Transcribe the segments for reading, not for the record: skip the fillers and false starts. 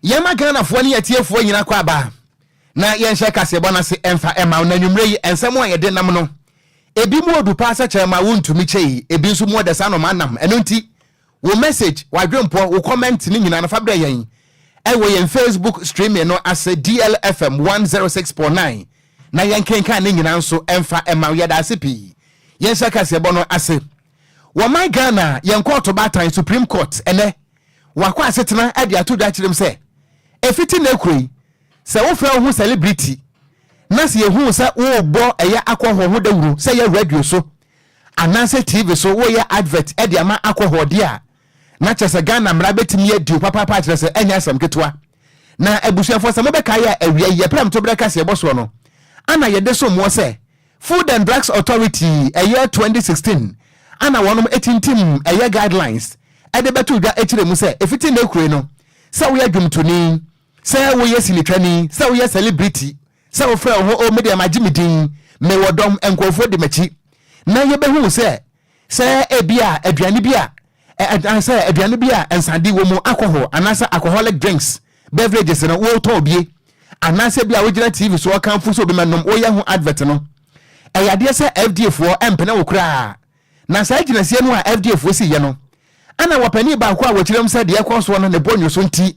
Yɛma Ghanafoɔ ne atiefoɔ nyina kɔ aba na yɛnhyɛ kaseɛbɔ no ase ɛmfa ɛma wo. Na nwummerɛ yi, ɛnsɛm a yɛde nam no, ebi mu odu paa sɛ kyerɛ ma wontumi kyɛ yi, ebi nso mu ɔdɛ saa nɔma nam. Ɛno nti wo message, wadwempɔ, wo comment ne nyinaa no, fa brɛ yɛn ɛwɔ yɛn Facebook streaming no ase, DLFM 106.9, na yɛnkenkan ne nyinaa nso ɛmfa ɛma wo. Yɛda ase pii. Yɛnhyɛ kaseɛbɔ no ase. Wɔman Ghana, yɛn kɔɔto baatan, Supreme Court, ɛnɛ wakɔ asetena ɛde ato dwa kyerɛ mu sɛ efiti na ekuro yi, sɛ wofrɛ wo ho celebrity na sɛ yɛhu sɛ wobɔ ɛyɛ alcohol ho dawuro, sɛ yɛ radio so anaasɛ TV so, woyɛ advert ɛde ama alcohol deɛ a, na kyerɛ sɛ Ghana mmara bɛtumi adi wo papaapa, kyerɛ sɛ ɛnyɛ asɛm ketewa. Na abusuafoɔ, sɛ mobɛka yɛ a, awia yi yɛprɛ mto berɛ kaseɛ bɔ soɔ no ana yɛde so mmoɔ sɛ Food and Drugs Authority, ɛyɛ 2016 ana wɔnom etintim ɛyɛ guidelines ɛde bɛto dwa akyerɛ mu sɛ efiti na ekure no, sɛ woyɛ dwomtoni, sɛ woyɛ sinitwani, sɛ woyɛ celebrity, sɛ wofrɛ wo ho o, medeɛ magye me din, mewɔ dɔm, nkurɔfoɔ di m'akyi, na yɛbɛhu sɛ ebi a aduane bi a sɛ aduane bi a nsade wɔ mu, alcohol anaasɛ alcoholic drinks, beverages no, wɔretɔn bie, anaasɛ bi a wogyina TV so ɔkanfo sɛ obi ma nom, woyɛ ho advert no, ɛyɛ adeɛ sɛ FDA foɔ ɛmpene wo koraa. Na saa gyinasie no a FDA foɔ si yɛ no, ana wɔpanin baako a wɔkyerɛ mu sɛ deɛ ɛkɔ soɔ no ne bɔ nwo so nti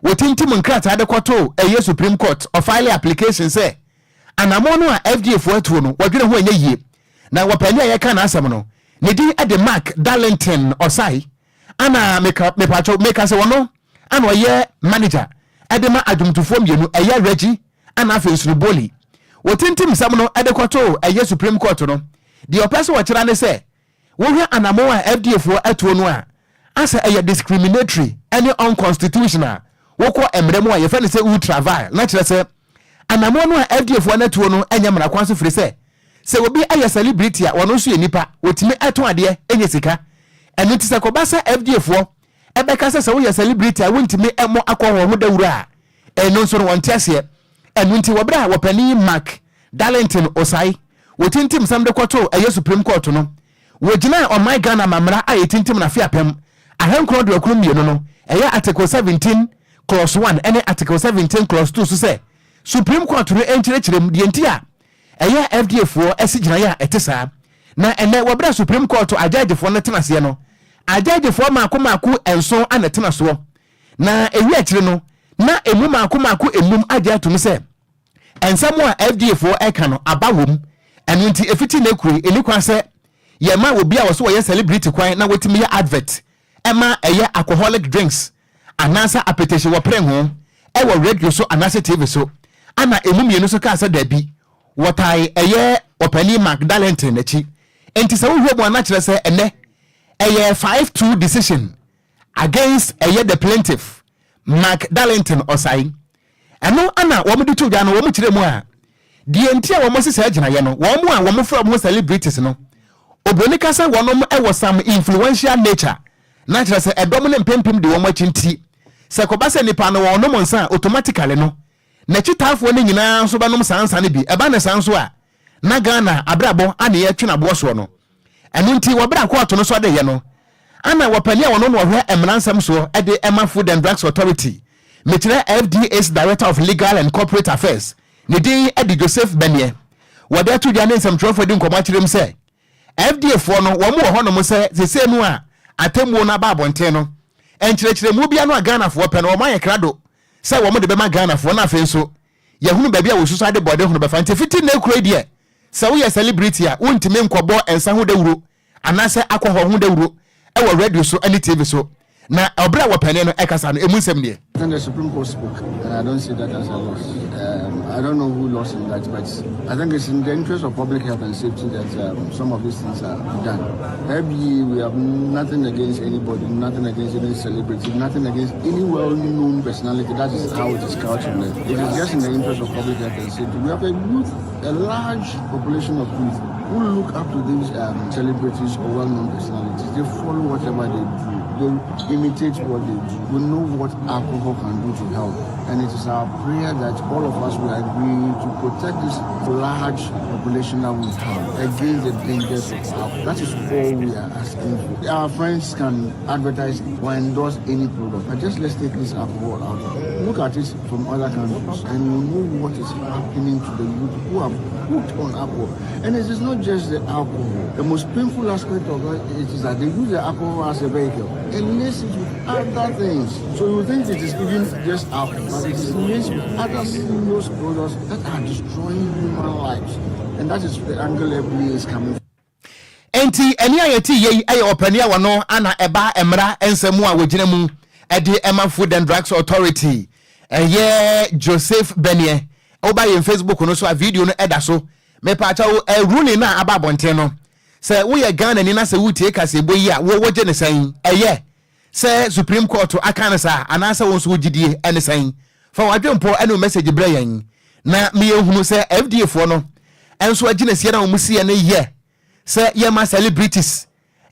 wɔtintim nkrataa de kɔto ɛyɛ Supreme Court, ɔfile application sɛ anammɔn no a FDA foɔ atuo no, wɔdwene ho ɛnyɛ yie. Na wɔpanin a yɛka n'asɛm no, ne din de Mark Darlington Ɔsae. Ana meka mepatwɛ meka sɛ wɔno ana ɔyɛ manager ɛde ma adwomtofoɔ mmienu, ɛyɛ Reggie ana afei Nsunuboli. Wɔtintim nsɛm no ɛde kɔto ɛyɛ Supreme Court no, deɛ ɔpɛ sɛ wɔkyerɛ ne sɛ wohwɛ anammɔn a FDA foɔ atuo no a, asɛ ɛyɛ discriminatory ɛne unconstitutional. Wokɔ mmerɛ mu a yɛfɛ no sɛ ultra vires, na kyerɛ sɛ anammɔn no a FDA foɔ no atuo no ɛnyɛ mmara kwan so, firi sɛ obi ayɛ celebrity a, wɔno nso yɛ nipa, wɔtumi ɛtɔn adeɛ ɛnyɛ sika. Ɛno nti sɛ kɔba sɛ FDA foɔ ɛbɛka sɛ woyɛ celebrity a, wontumi ɛmmɔ alcohol ho dawuro a, ɛno nso no wɔnte aseɛ. Ɛno nti wɔberɛ a wɔpanin Mark Darlington Osai wɔtintim sɛm de kɔtoo ɛyɛ Supreme Court no, wɔgyina ɔman Ghana mamra a yɛtintim nafe 1992 no, ɛyɛ Article 17 clause 1 ɛne Article 17 clause 2 so sɛ Supreme Court no nkyerɛkyerɛ mu deɛ nti a ɛyɛ FDA foɔ ɛsi gyinaeɛ a ɛte saa. Na ɛnɛ wɔberɛ Supreme Court agyagyefoɔ no tena aseɛ no, agyagyefoɔ maako maako 7 ana tena soɔ, na ewi akyire no na emu maako maako 5 agye atum sɛ nsɛm a FDA foɔ ɛka no aba wɔ mu. Ɛno nti efiti na ekure eni kwan sɛ yɛma obi a wɔso wɔyɛ celebrity kwan na wɔtumi yɛ advert ɛma ɛyɛ alcoholic drinks anaasɛ apɛtɛhye wɔ pere ho ɛwɔ radio so anaasɛ TV so. Ana emu 2 so kaa sɛ daabi, wɔtae ɛyɛ ɔpanin Mark Darlington akyi. Nti sɛ wohwɛ mu anakyerɛ sɛ ɛnɛ ɛyɛ 5-2 decision against ɛyɛ the plaintiff, Mark Darlington Ɔsae. Ɛno ana wɔn de to dwa no, wɔn kyerɛ mu a, deɛ nti a wɔn sisa gyinaeɛ no, wɔn a wɔn frɛ wɔn celebrities no, obroni kasa, wɔn wɔ some influential nature, na kyerɛ sɛ ɛdɔm ne mpempem de wɔn akyi. Nti sɛ kɔba sɛ nipa no wɔn nom nsa a, automatically no n'akyitaafoɔ no nyinaa nso bɛnom saa nsa no bi. Ɛba ne saa nso a, na Ghana abrabɔ ana yɛtwe n'aboɔ soɔ no. Ɛno nti wɔbrɛ akɔɔto no so ade yɛ no, ana wɔpani a wɔno no wɔhwɛ mmara nsɛm soɔ ɛde ɛma Food and Drugs Authority, mekyerɛ FDA's Director of Legal and Corporate Affairs, ne din ɛde Joseph Beniɛ, wɔde ato dwa ne nsɛmtwerɛfoɔ di nkɔmmɔ akyerɛ mu sɛ FDA foɔ no, wɔn wɔ hɔnom sɛ sese no a atemmuo no aba abɔnten no, nkyerɛkyerɛmu bia no a Ghanafoɔ pɛ no, wɔn ayɛ krado sɛ wɔn de bɛma Ghanafoɔ no. Afei nso yɛhunu baabi a wɔsusu ade bɔde ho no bɛfa. Nti fiti na ekuro yi deɛ, sɛ woyɛ celebrity a, wontumi nkɔbɔ nsa ho dawuro anaasɛ alcohol ho dawuro ɛwɔ radio so ɛne TV so. Na ɔbrɛ a wɔpɛne no ɛkasa no, emu nsɛm deɛ. I think the Supreme Court spoke, and I don't see that as a loss. I don't know who lost in that, but I think it's in the interest of public health and safety that some of these things are done. FDA, we have nothing against anybody, nothing against any celebrity, nothing against any well-known personality. That is how it is couched in there. It is just in the interest of public health and safety. We have a youth, a large population of youth who look up to these celebrities or well-known personalities. They follow whatever they do. They imitate what they do. We know what alcohol can do to health. And it is our prayer that all of us will agree to protect this large population that we have against the dangers of alcohol. That is all we are asking for. Our friends can advertise or endorse any product, but just let's take this alcohol out. Look at it from other countries and you know what is happening to the youth who are hooked on alcohol. And it is not just the alcohol. The most painful aspect of it is that they use the alcohol as a vehicle and mix it with other things. So you think it is even just alcohol, but it is mixed with other serious products that are destroying human lives. And that is the angle FDA is coming. Enti ɛne a yɛte yei ɛyɛ ɔpani a wɔno ana ɛba mmara nsɛm a wɔgyina mu ɛde ɛma Food and Drugs Authority, ɛyɛ Joseph Benie. Woba yɛn Facebook no so a, video no ɛda so. Mepaakyɛw, ruling no a aba abɔnten no, sɛ woyɛ Ghana ni na sɛ wotie kaseɛbɔ yi a, wo wogye ne sɛn? Ɛyɛ sɛ Supreme Court aka no saa, anaasɛ wo nso wogyidie ɛne sɛn? Fa wadwempɔ ɛne wo message brɛ yɛn na meyɛhunu sɛ FDA foɔ no ɛnso agyina sie na wɔn siɛ no yɛ sɛ yɛma celebrities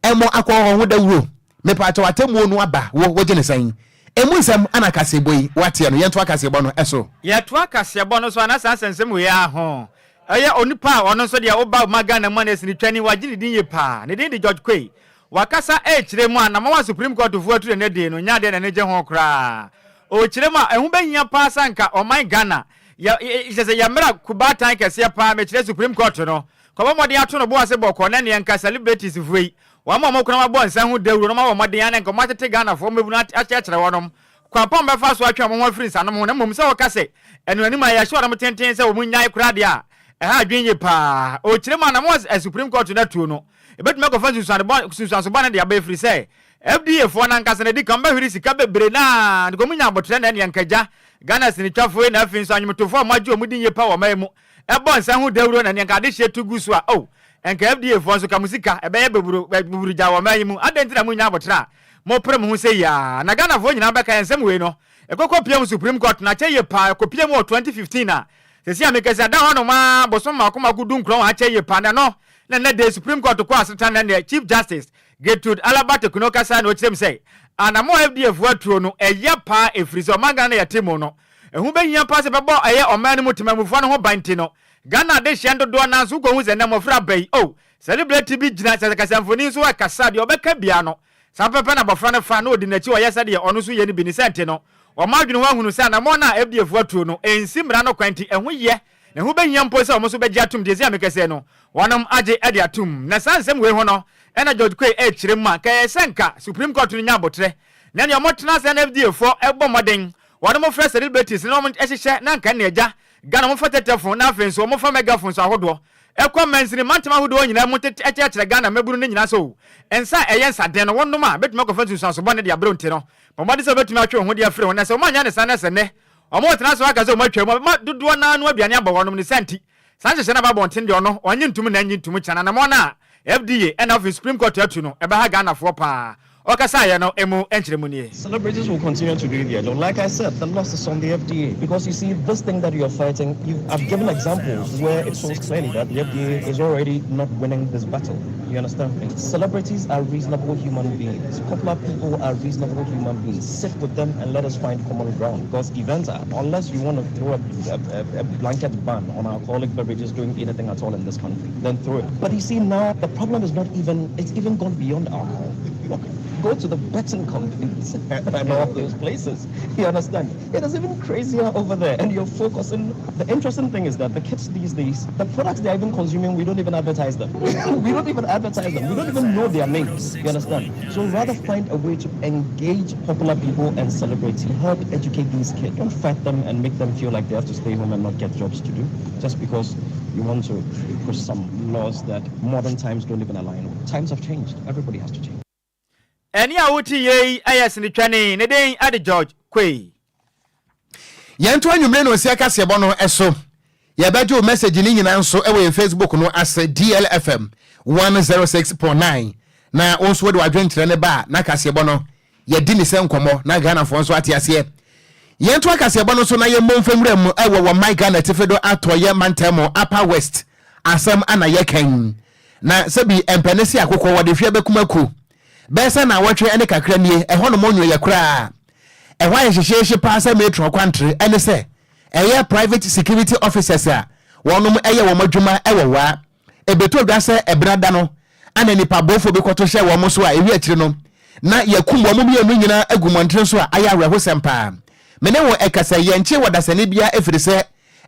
ɛmɔ akɔhɔ ho dawuro. Mepaakyɛw, atemmuo no aba, wo wogye ne sɛn? Emu nsɛm ana kaseɛbɔ yi wateɛ no. Yɛnto akaseɛbɔ no ɛso. Yɛtoa kaseɛbɔ no so ana saa nsɛnsɛm wei aho ɛyɛ onipa a ɔno nso deɛ woba ma Ghana mu a na ɛsini wagye ne din yie paa. Ne din de George Quaye. Wakasa ɛrekyerɛ mu a namawa Supreme Court foɔ atu ne de no nya adeɛ n'ani gye ho koraa. Ɔkyerɛ mu a ɛho bɛhia paa sa nka ɔman Ghana yɛ kyɛ sɛ yɛmmra kubaatan kɛseɛ paa, mekyerɛ Supreme Court no, kɔbɔ mmɔden ato no bo ase bɔkɔ na neɛ nka celebrities foɔ yi wɔn a wɔkora wɔabɔ nsa ho dawuro no ma wɔ mmɔden ana nka wɔatete Ghanafoɔ mmɛbu no akyerɛkyerɛ wɔnom kwan pɔn bɛfa so atwe wɔn ho afiri nsanom ho. Na mmom sɛ wɔka sɛ ɛno anim a yɛhyɛ wɔn tenten sɛ wɔn nyae koraa deɛ a, ɛha adwene yie paa. Ɔkyerɛ mu a nam Supreme Court no atuo no ebɛtumi akɔfa nsunsuansobɔ no de aba, efiri sɛ FDA foɔ nankasa na edi kan bɛhwere sika bebree naa ne kɔn mu nya abotire na ɛneɛ nkagya Ghana sinitwafoɔ yi na afei nso anwomtofoɔ a wɔagye wɔn din yie pa wɔ ɔman mu ɛbɔ nsa ho dawuro na neɛ nka adehyeɛ tu gu so a, oh, nka FDA foɔ nso ka mo sika ɛbɛyɛ beburu beburu gya wɔ ɔman yi mu. Adan nti na mo nya abotire a mo pere mo ho sɛ yia na Ghanafoɔ nyinaa bɛka yɛn nsɛm wei no ɛkɔkɔ pie mu Supreme Court na akyɛ yie paa. Ɛkɔ mu wɔ 2015 a sɛsi a mekɛsɛ ada hɔ nom a bosom mako mako 19 akyɛ yie paa. Na no na nnɛ de Supreme Court kɔ aseta na neɛ Chief Justice Gertrude Araba Torkornoo kasa na ɔkyerɛ mu sɛ anamɔ FDA foɔ atuo no ɛyɛ paa, ɛfiri sɛ ɔman Ghana yɛte mu no, ɛho bɛhia paa sɛ bɛbɔ ɛyɛ ɔman no mu temamufoɔ no ho ban. Nti no Ghana adehyɛ dodoɔ nanso wokɔhu sɛ nnɛ mmɔfra ba yi o, celebrity bi gyina sɛ kasamfoni nso ɛkasa deɛ ɔbɛka bia no saa pɛpɛ na abɔfra no fa na ɔdi n'akyi, ɔyɛ sɛdeɛ ɔno nso yɛ no bi. Ne sɛ nti no ɔma adwene ho ahunu sɛ anammɔ no a FDA foɔ atuo no ɛnsi mmara no kwan, nti ɛho yɛ na ɛho bɛhia mpo sɛ ɔmo nso bɛgye atom. Deɛ ɛsi a mekɛsɛ no wɔnom agye de atom. Na saa nsɛm wei ho no ɛna George Quaye ɛkyerɛ mu a kɛyɛ sɛ nka Supreme Court no nya abotrɛ na nea ɔmo tena sɛ na FDA foɔ ɛbɔ mmɔden wɔn mo frɛ celebrities na wɔn hyehyɛ na nka nea agya Ghana wɔn fa tetefo na afei nso wɔn fa megaphones ahodoɔ ɛkɔ mansini mantam ahodoɔ nyinaa mu tete ɛkyerɛkyerɛ Ghana mmabunu no nyinaa so nsa ɛyɛ nsaden no wɔnom a bɛtumi akɔfa nsunsuanso bɔne de aberɛ. Nti no bɔmmɔde sɛ wɔbɛtumi atwe wɔn ho de afiri ho na sɛ wɔn anya ne sa ne sɛ nnɛ wɔn tena so aka sɛ wɔn atwa mu ma dodoɔ naa no aduane abɔ wɔnom ne sɛ nti saa nhyehyɛ no aba abɔnten deɛ ɔno ɔnye ntum na nye ntum kyɛn anamɔ no a FDA ɛna afei Supreme Court atu no ɛbɛha Ghanafoɔ paa. Ɔkasaeɛ no emu nkyerɛ mu nie. Celebrities will continue to do their job. Like I said, the loss is on the FDA. Because you see, this thing that you're fighting, I've given examples where it shows clearly that the FDA is already not winning this battle. You understand me? Celebrities are reasonable human beings. Popular people are reasonable human beings. Sit with them and let us find common ground. Because events are, unless you want to throw a blanket ban on alcoholic beverages doing anything at all in this country, then throw it. But you see, now the problem is not even, it's even gone beyond alcohol. Look, go to the betting companies and all those places. You understand? It is even crazier over there. And you're focusing. The interesting thing is that the kids these days, the products they're even consuming, we don't even advertise them. We don't even advertise them. We don't even know their names. You understand? So rather find a way to engage popular people and celebrities. Help educate these kids. Don't fight them and make them feel like they have to stay home and not get jobs to do just because you want to push some laws that modern times don't even align with. Times have changed. Everybody has to change. Ɛne a wote yei ɛyɛ sinitwani ne den ade George Quaye. Yɛnto anwummere no osi akaseɛbɔ no ɛso. Yɛbɛgye wo message ne nyinaa nso ɛwɔ yɛn Facebook no ase, DLFM 106.9, na wo nso wode w'adwenkyerɛ ne ba a na kaseɛbɔ no yɛdi ne sɛ nkɔmmɔ na Ghanafoɔ nso ate aseɛ. Yɛnto akaseɛbɔ no so na yɛmmɔ mfamwura mu ɛwɔ wɔ man Ghana tifi do atɔyɛ mantam, Upper West asɛm ana yɛkan na sɛbi mpɛne si akokɔ wɔde hwɛ bɛkum aku. Bɛyɛ sɛ nnawɔtwe ne kakra nie, ɛhɔnom nwoeɛ koraa. Ɛhɔ ayɛ hyehyeehye paa sɛ metro kwantere, ɛne sɛ ɛyɛ private security officers a wɔnom yɛ wɔn adwuma wɔ Wa. Ɛbɛtɔ dwa sɛ ɛbena da no ana nnipa bɔfoɔ bi kɔto hyɛɛ wɔn so a ɛwie akyire no na yɛakum wɔn mmienu nyinaa agu mmɔntene so a ayɛ awerɛhosɛm paa. Me ne wo ɛkasa yi yɛnkyee wɔ dasani biara ɛfiri sɛ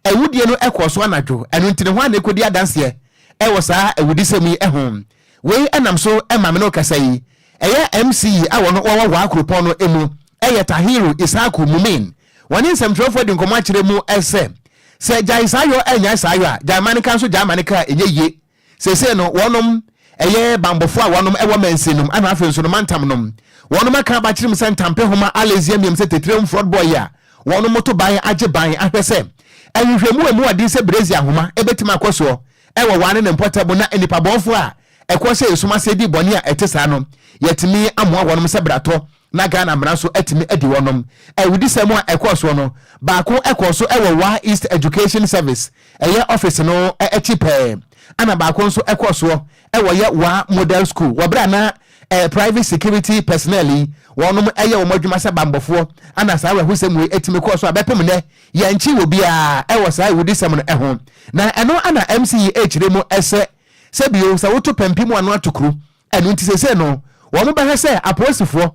awudie no kɔɔ so anadwo, ɛno nti no hwan na ɛkɔdi adanseɛ wɔ saa awudisɛm yi ho? Wei nam so ma me ne wo kasa yi. Ɛyɛ MC a wɔn wɔwɔ Waa kuropɔn no mu yɛ Tahiru Issaku Mumin. Wɔne nsɛmtwerɛfoɔ adi nkɔmmɔ akyerɛ mu sɛ, sɛ gyae saa yɔ annyae saa yɔ a, gyae ma no ka nso gyae ma no ka a ɛnyɛ yie. Seesei no wɔnom ɛyɛ banbɔfoɔ a wɔnom ɛwɔ mansin nom ɛna afei nso no mantam nom. Wɔnom aka aba kyerɛ mu sɛ ntampe homa alezia miam sɛ tetirem fraud boy a wɔnom to ban agye ban ahwɛ sɛ ɛnhwehwɛmu a emu ɔden sɛ brezi ahoma ɛbɛtumi akɔ soɔ ɛwɔ waa ne ne mpɔtam na nnipa bɔnfoɔ a ɛkɔ sɛ esum ase di bɔne a ɛte saa no, yɛatumi amoa wɔnom sɛ bratɔ na Ghana mmara nso atumi adi wɔnom. Awudisɛm a ɛkɔɔ soɔ no, baako kɔɔ so wɔ Wa East Education Service, ɛyɛ office no akyi pɛɛ, ɛna baako nso kɔɔ soɔ wɔ yɛ Wa Model School wɔ berɛ a na private security personnel yi wɔnom yɛ wɔn adwuma sɛ banbɔfoɔ, ɛna saa awerɛhosɛm wei atumi kɔɔ so a bɛpem nnɛ yɛnkye obiara wɔ saa awudisɛm no ho. Na ɛno na MC yi rekyerɛ mu sɛ Sɛ bio, sɛ woto pampim ano atokuro. Ɛno nti seesei no, wɔbɛhwɛ sɛ apolisifoɔ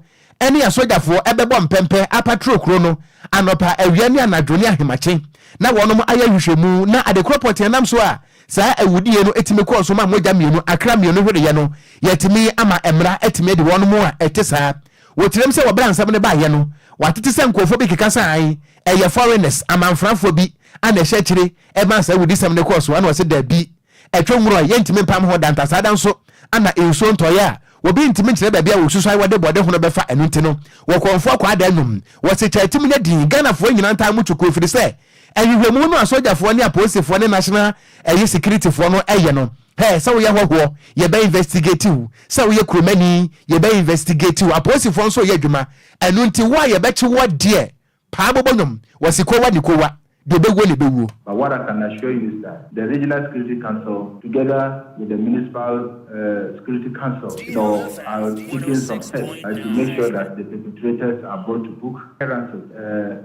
ne asogyafoɔ bɛbɔ mpɛmpɛ apatro kuro no anɔpa, awia ne anadwo ne ahemakye na wɔnom ayɛ nhwehwɛmu na adekorɔ pɔtee nam so a saa awudie no tumi kɔɔ so ma mogya mmienu, akra mmienu hwereeɛ no, yɛatumi ama mmara atumi adi wɔnom a ɛte saa. Wɔkyerɛm sɛ wɔ berɛ a nsɛm no baeɛ no, wɔatete sɛ nkurɔfoɔ bi keka sɛ ae, ɛyɛ foreigners, amanfrafoɔ bi, na ɛhyɛ akyire maa saa awudisɛm no kɔɔ so, ɛna wɔse dabi. Ɛtwe nworo a yɛntumi mpam ho da nta saa da nso ana nsuo ntɔeɛ a obi ntumi nkyerɛ baabi a wɔsusuae wɔde bɔde hono bɛfa ɛno nti no wɔkɔmfoɔ kɔ ada nnwom wɔse kyɛɛtim nyɛ din Ghanafoɔ nyinaa ntaa mo twukuo ɛfiri sɛ nhwehwɛmu no a sogyafoɔ ne apolisifoɔ ne national ɛyi securityfoɔ no ɛyɛ no hɛ sɛ woyɛ hɔhoɔ yɛbɛ investigate wo sɛ woyɛ kuromani yɛbɛ investigate wo apolisifoɔ nso yɛ adwuma ɛno nti wo a yɛbɛkye woɔ deɛ Paa bobɔ nnwom, wɔse kowa ne kowa, deɛ ɔbɛwuo na ɛbɛwuo. But what I can assure you is that the Regional Security Council together with the Municipal Security Council you know are taking some steps to make sure that the perpetrators are brought to book.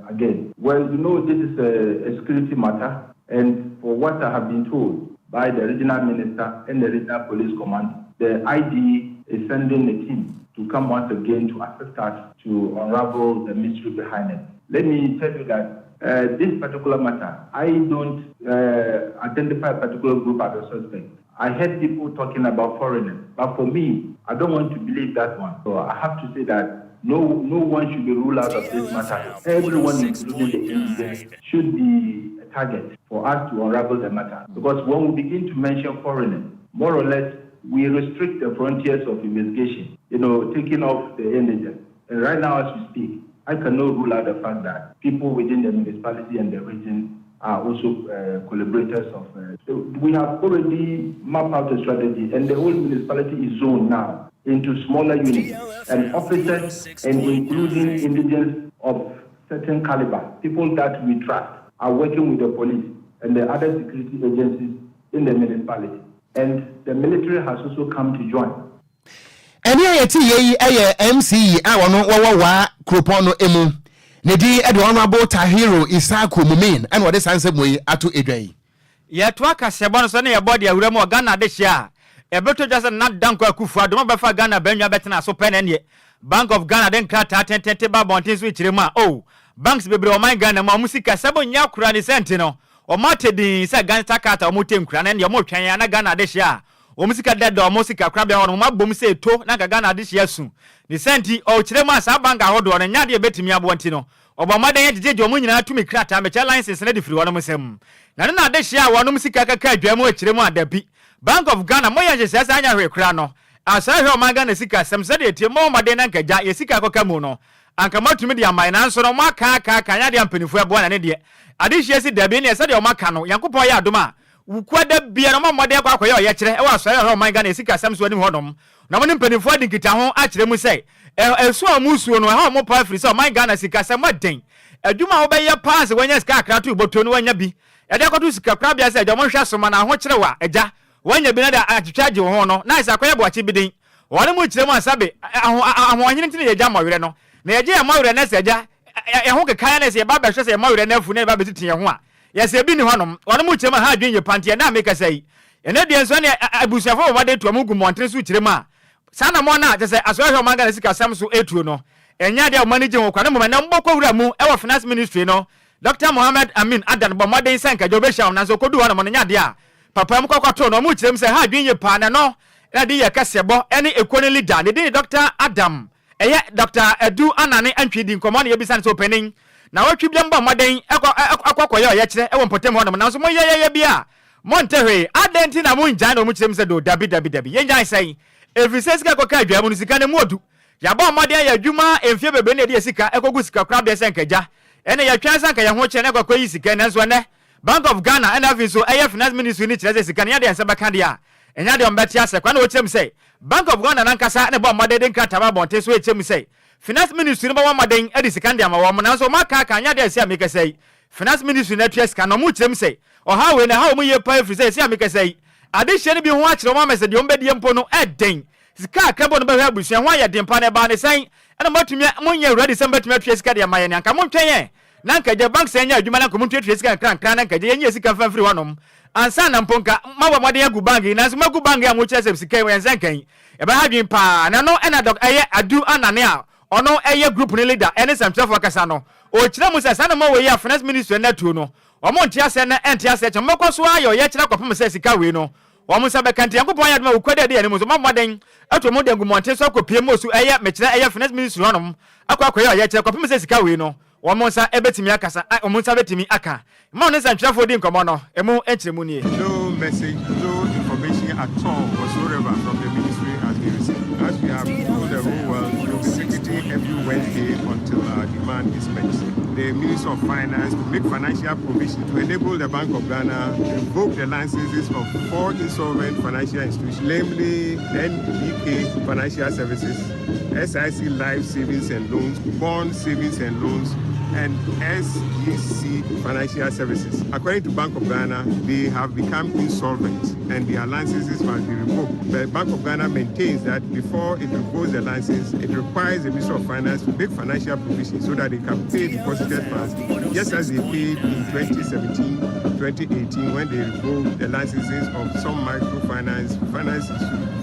Again, well you know this is a, a security matter and for what I have been told by the regional minister and the regional police command, the ID is sending a team to come once again to assist us to unravel the mystery behind it. Let me tell you that uh, this particular matter, I don't uh, identify a particular group as a suspect. I heard people talking about foreigners, but for me, I don't want to believe that one. So I have to say that no, no one should be ruled out of this matter. Everyone, including the indigents, should be a target for us to unravel the matter. Because when we begin to mention foreigners, more or less, we restrict the frontiers of investigation, you know, taking off the indigent. And right now, as we speak, I cannot rule out the fact that people within the municipality and the region are also collaborators of. So we have already mapped out a strategy, and the whole municipality is zoned now into smaller units and officers, and including indigents of certain caliber, people that we trust, are working with the police and the other security agencies in the municipality. And the military has also come to join. Ɛnne a yɛte yɛ yi yɛ MC a ɔno wɔwɔ Waa kuropɔn no mu. Ne din de Honourable Tahiru Issaku Mumin ɛna ɔde saa nsɛm wei ato dwa yi. Yɛtoa kaseɛbɔ no so na yɛbɔ de awura mu wɔ Ghana adehyeɛ a ɛbɛtɔ dwa sɛ Nana Dankwa Akufo Addo ma bɛfa Ghana bannwa bɛtena so pɛ na ɛneɛ Bank of Ghana de nkrataa tententen ba abɔnten so rekyerɛ mu a oh banks bebree wɔ ɔman Ghana mu a wɔn sika sɛm nyɛ koraa ne sɛ nti no Wɔate din sɛ gangster cult a wɔte nkura no ɛndeɛ wɔretwɛn ara na Ghana adehyeɛ a wɔn sika deda wɔn sika korabea hɔ no wɔn abom sɛ eto na anka Ghana adehyeɛ asu. Ne saa nti ɔrekyerɛ mu a saa bank ahodoɔ no nyɛ adeɛ a ɛbɛtumi aboa nti no wɔbɔ mmɔden agyegyegye wɔn nyinaa tumi krataa mekyɛ license no de firi wɔnom nsam. Na ɛno na adehyeɛ a wɔnom sika kaka adwa mu rekyerɛ mu a dabi Bank of Ghana moyɛ nhyehyɛɛ saa nyɛ hwee koraa no asɔre hwɛ ɔman Ghana sika sɛm sɛdeɛ ɛteɛ mommɔ mmɔden na anka gya yɛ sika kɔka mu no Anka moatumi de ama yɛn, nanso no, moaka aka aka, anyɛ adeɛ a mpanimfoɔ ɛboa na ne deɛ. Adehyeɛ si dabi, ɛnneɛ sɛdeɛ wɔaka no, Nyankopɔn yɛ adom a, Wukuada biara no, wɔmmɔ mmɔden akɔ akɔyɛ ɔyɛkyerɛ wɔ Asɔre a ɛhwɛ ɔman Ghana sikasɛm so anim hɔnom, na wɔne mpanimfoɔ adi nkitaho akyerɛ mu sɛ, ɛsu a wɔresuo no, ɛha wɔn paa ɛfiri sɛ ɔman Ghana sikasɛm aden. Adwuma a wobɛyɛ paa sɛ woanya sika kakra ato wo bɔtɔ no, woanya bi de akɔto sikakorabea sɛ agya wɔnhwɛ so ma no ahokyere wo a, agya, woanya bi na de atwitwa agye wo ho no, na ayɛ sɛ akɔyɛ boakye bi den. Wɔn mu kyerɛ mu a sɛbe aho ahoɔhene nti na yɛgya mmɔwerɛ no. Na yɛgye yɛn mmɔwerɛ no sɛ agya, yɛn ho keka yɛn na sɛ yɛba bɛhwɛ sɛ yɛn mmɔwerɛ no afu na yɛba bɛtete yɛn ho a, yɛsɛ ebi nni hɔnom. Wɔn mu kyerɛ mu a ha adwene yie pa nti ɛnnɛ a mekasa yi, ɛnnɛ deɛ nso ɛne abusuafoɔ bɔ mmɔden to wɔn ho gu mmɔntene so kyerɛ mu a saa anammɔn no a kyerɛ sɛ asɔre ahwɛ ɔman Ghana sikasɛm so retuo no, ɛnyɛ adeɛ a wɔn ani gye ho koraa na mmom ɛnnɛ wɔbɔ kɔ wura mu wɔ Finance Ministry no Dɔkta Mohammed Amin Adan bɔ mmɔden sɛ anka agya obehyia wɔn nanso okoduu hɔnom no nyɛ adeɛ a papa mu kɔkɔtoo no. Wɔkyerɛ mu sɛ ɛha adwene yie paa na ɛno na ɛde yɛ kɛseɛbɔ ne ekuo no leader. Ne din de Dɔkta Adam. Ɛyɛ Dɔkta Adu Anane Antwi di nkɔmmɔ na yɛbisa no sɛ ɔpanin naawɔtwe biara mobɔ mmɔden kɔ kɔ kɔyɛ ɔyɛkyerɛ wɔ mpɔtam hɔnom nanso moyɛ yɛyɛ bi a monte hwee adɛn nti na mongyae na wɔkyerɛ mu sɛ doo dabi dabi dabi yɛngyae sɛn ɛfiri sɛ sika kɔka adwaa mu no sika no mu ɔdu Yɛabɔ mmɔden ayɛ adwuma mfeɛ bebree na yɛde yɛn sika kɔgu sikakorabea sɛ anka agya ɛne yɛtwɛn sɛ anka yɛn ho kyerɛ na yɛakɔ akɔyi sika yi nanso ɛnnɛ Bank of Ghana ɛna afei nso ɛyɛ Finance Ministry no kyerɛ sɛ sika no nyɛ adeɛ a yɛn nsa bɛka deɛ a ɛnyɛ adeɛ a wɔbɛte aseɛ koraa na wɔkyerɛ mu sɛ Bank of Ghana no ankasa na ɛbɔɔ mmɔden de nkrataa ba abɔnten so ɛkyerɛ mu sɛ Finance Ministry no bɛbɔ mmɔden de sika no de ama wɔn nanso wɔn aka aka anyɛ adeɛ a ɛsɛ a mekasa yi Finance Ministry no atua sika no wɔkyerɛ mu sɛ ɔhaw wei no ɛha wɔn yie paa ɛfiri sɛ ɛsɛ a mekasa yi adehyeɛ no bi ho akyerɛ wɔn ama sɛ deɛ wɔbɛdie mpo no ɛden Sika a kɛbɔ no bɛhwɛ abusua ho ayɛ den paa na ɛbaa ne sɛn na moatumi a monyɛ ready sɛ mobɛtumi atua sika de ama yɛn anka montwɛn yɛn na anka agya bank sɛn nyɛ adwuma na anka montuatua sika nkrankra na anka agya yɛnyi yɛn sika mfa mfiri hɔnom ansa na mpo nka moabɔ mmɔden agu bank yi nanso moagu bank yi a mokyerɛ sɛ sika yi yɛn nsa nka yi ɛbɛha adwene paa na ɛno ɛna dɔk ɛyɛ Adu Anane a ɔno ɛyɛ group no leader ɛne nsɛmtwerɛfoɔ kasa no ɔkyerɛ mu sɛ saa nnoɔma wei a finance ministry no atuo no wɔn nte aseɛ na ɛnte aseɛ kyɛ mobɛkɔ so ara ayɛ ɔyɛkyerɛ akɔpem sɛ sika wei no Wɔn nsa bɛka nti Nyankopɔn ayɛ adom a wokura de adi anim nso moabɔ mmɔden atu wɔn de agu mmɔnten so akɔpue mo su ɛyɛ mekyerɛ ɛyɛ finance ministry hɔnom akɔ akɔyɛ ɔyɛkyerɛ kɔpem sɛ sika wei no wɔn nsa bɛtumi akasa a wɔn nsa bɛtumi aka ma ɔne nsɛntwerɛfoɔ di nkɔmmɔ no ɛmu nkyerɛmu nie. No message, no information at all whatsoever from the ministry has been received. As we have told the whole world, we will be picketing every Wednesday until our demand is met. The Minister of Finance to make financial provision to enable the Bank of Ghana to revoke the licenses of four insolvent financial institutions, namely NBK Financial Services, SIC Life Savings and Loans, Bond Savings and Loans, and SGC Financial Services. According to Bank of Ghana, they have become insolvent and their licenses must be revoked. But Bank of Ghana maintains that before it revokes the license, it requires the Ministry of Finance to make financial provisions so that they can pay deposited funds, just as they paid in 2017, 2018 when they revoked the licenses of some microfinance, finance,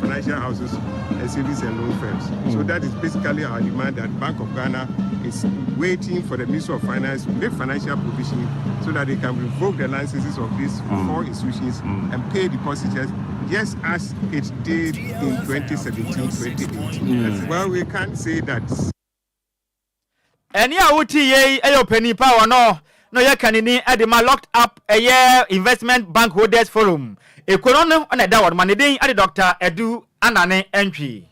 financial houses and savings and loan firms. Mm. So that is basically our demand that Bank of Ghana is waiting for the Ministry of Finance to make financial provision so that they can revoke the licenses of these mm. four institutions mm. and pay depositors just as it did in 2017, 2018. Mm. Well, we can't say that. Ɛnne a wote yei yɛ ɔpanin pa a ɔno na ɔyɛ kanini de ma Locked Up ɛyɛ Investment Bank Holders Forum ekuo no no na ɛda hɔ no ma ne din de Dɔkta Adu Anane Antwi.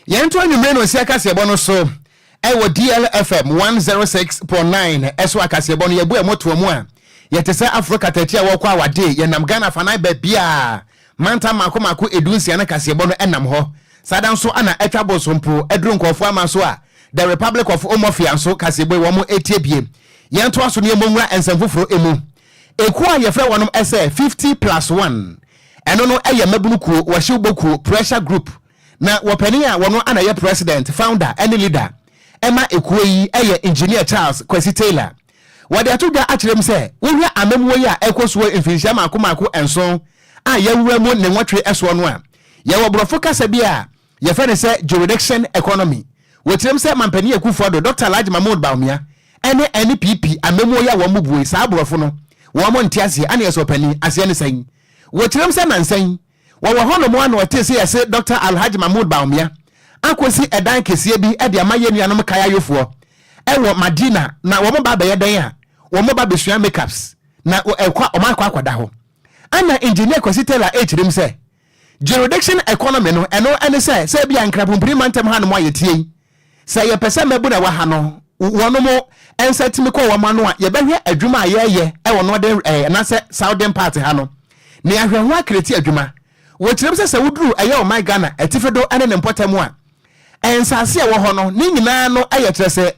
Yɛn to anwummere no nsia kaseɛbɔ no so ɛwɔ DLFM 106.9 ɛso akaseɛbɔ no yɛbu ɛmo toɔ mu a yɛte sɛ afro katakyi a wɔkɔ awade yɛnam Ghana afanan baabiaa mantam mako mako 16 no kaseɛbɔ no ɛnam hɔ saa da nso ana atwa bosompo aduru nkurɔfoɔ ama so a The Republic of Omofia nso kaseɛbɔ yi wɔn etie bie. Yɛntoa so na yɛmmɔ nwura nsɛm foforɔ emu. Ekuo a yɛfrɛ wɔnom sɛ 50 plus one, ɛno no yɛ mmabunu kuo, wɔhyew bɔ kuo, pressure group, na wɔpanin a wɔno ana yɛ president, founder ne leader ɛma ekuo yi yɛ Engineer Charles Kwasi Taylor. Wɔde ato dwa akyerɛ mu sɛ wohwɛ amammuo yi a ɛkɔ soɔ mfinhyia maako maako nson a yɛawura mu ne nwɔtwe soɔ no a, yɛwɔ borɔfo kasa bi a Yɛfrɛ no sɛ jurisdiction economy. Wɔkyerɛm sɛ Mampanin Akuffo Addo, Dɔkta Alhaji Mahmood Bawumia ne NPP amammuo yi a wɔn bue saa aborɔfo no wɔn nte aseɛ ɛna yɛsɛ ɔpanin aseɛ ne sɛn? Wɔkyerɛm sɛ nansa yi wɔwɔ hɔ nom a na wɔtee sɛ yɛse Dɔkta Alhaji Mahmood Bawumia akɔsi ɛdan kɛseɛ bi de ama yɛn nuanom Kayayofoɔ ɛwɔ Madina na wɔn ba abɛyɛ dɛn a wɔn ba bɛsua makeups na ɛkɔ wɔn akɔ akɔda hɔ. Ɛna Engineer Kwasi Taylor ɛkyerɛm sɛ Jurisdiction economy no, ɛno ne sɛ, sɛ ebia Nkrapompini mantam hanom a yɛtie yi, sɛ yɛpɛ sɛ mmabunu a ɛwɔ ha no, wɔnom nsa tumi kɔ wɔn ano a, yɛbɛhwɛ adwuma a yɛreyɛ wɔ Northern eh, anaasɛ Southern part ha no, na yɛahwɛ ho akreti adwuma. Wɔkyerɛ mu sɛ sɛ woduru ɛyɛ ɔman Ghana atifi do ne ne mpɔtam a, nsase a ɛwɔ hɔ no, ne nyinaa no yɛ kyerɛ sɛ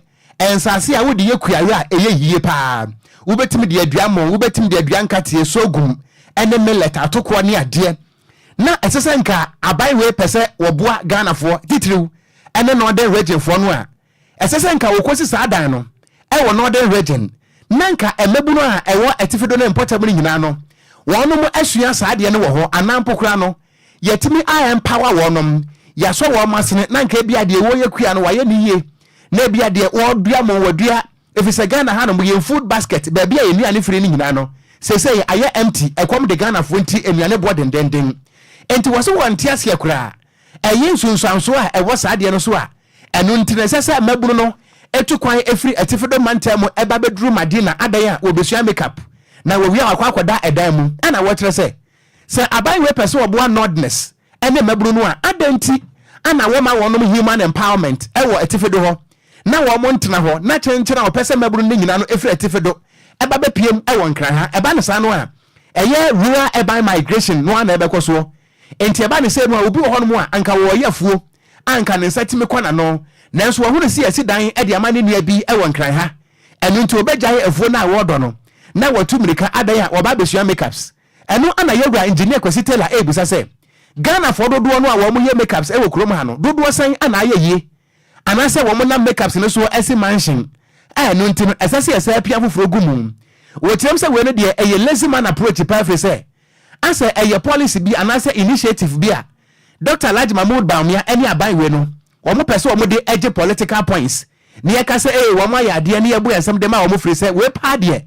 nsase a wode yɛ kuayɔ a ɛyɛ yie paa. Wobɛtumi de adua mo, wobɛtumi de adua nkateɛ, sorghum, ne millet, atokoɔ ne adeɛ. na ɛsɛ sɛ nka aban wei pɛ sɛ wɔboa Ghanafoɔ titiriw ɛne Northern Region foɔ no a, ɛsɛ sɛ nka wɔkɔsi saa dan no ɛwɔ Northern Region na nka mmabunu a ɛwɔ atifi do ne mpɔtam no nyinaa no, wɔnom asua saa adeɛ no wɔ hɔ, anaa mpo koraa no yɛtumi a empower wɔnom, yɛasɔ wɔn asene na nka ebi adeɛ wɔyɛ kua no wɔayɛ ne yie, na ebi adeɛ wɔdua mo wɔdua, ɛfiri sɛ Ghana hanom yɛn food basket, baabi a yɛn nnuane firi no nyinaa no, seesei ayɛ empty. Ɛkɔm de Ghanafoɔ nti nnuane boɔ dendenden, nti wɔ so wɔnte aseɛ koraa ɛyɛ nsunsuansoɔ a ɛwɔ saa adeɛ no so a ɛno nti na ɛsɛ sɛ mmabunu no etu kwan efiri atifi do mantam mu ɛba bɛduru Madina adan a wɔbɛsua makeup na wɔwie a wakɔ akɔda ɛdan mu. Ɛna wɔkyerɛ sɛ aban wei pɛ sɛ wɔboa northerners ɛne mmabunu no a, adan nti ana wɔma wɔnom human empowerment ɛwɔ atifi do hɔ na wɔn ntena hɔ na kyɛnkyɛn a wɔpɛ sɛ mmabunu no nyinaa no efiri atifi do ɛba bɛpiem ɛwɔ Nkran ha? Ɛba ne saa no a, ɛyɛ rural urban migration no ana ɛbɛkɔ soɔ. Nti ɛba ne sɛ no a, obi wɔ hɔnom a anka wɔyɛ afuo anka ne nsa tumi kɔ n'ano, nanso wɔhunu si yɛsi dan de ama ne nua bi wɔ Nkran ha, ɛno nti wɔbɛgyae afuo no a wɔredɔ no na wɔtu mmirika adan a wɔba abɛsua makeups. Ɛno ana yɛwura Engineer Kwasi Taylor ɛrebisa sɛ Ghanafoɔ dodoɔ no a wɔn yɛ makeups wɔ kurom ha no, dodoɔ sɛn ana ayɛ yie anaasɛ wɔn nam makeups no so asi mansion a ɛno nti no ɛsɛ sɛ yɛsɛ apia foforɔ gu mu? Wɔkyerɛm sɛ wei no deɛ, ɛyɛ lazy man approach paa, firi sɛ asɛ ɛyɛ policy bi anaasɛ initiative bi a Dr. Alhaji Mahmood Bawumia ne aban wei no wɔn pɛ sɛ wɔn de agye political points ne yɛka sɛ ee, wɔn ayɛ adeɛ ne yɛbu yɛn nsɛm de ma wɔn, firi sɛ wei paa deɛ,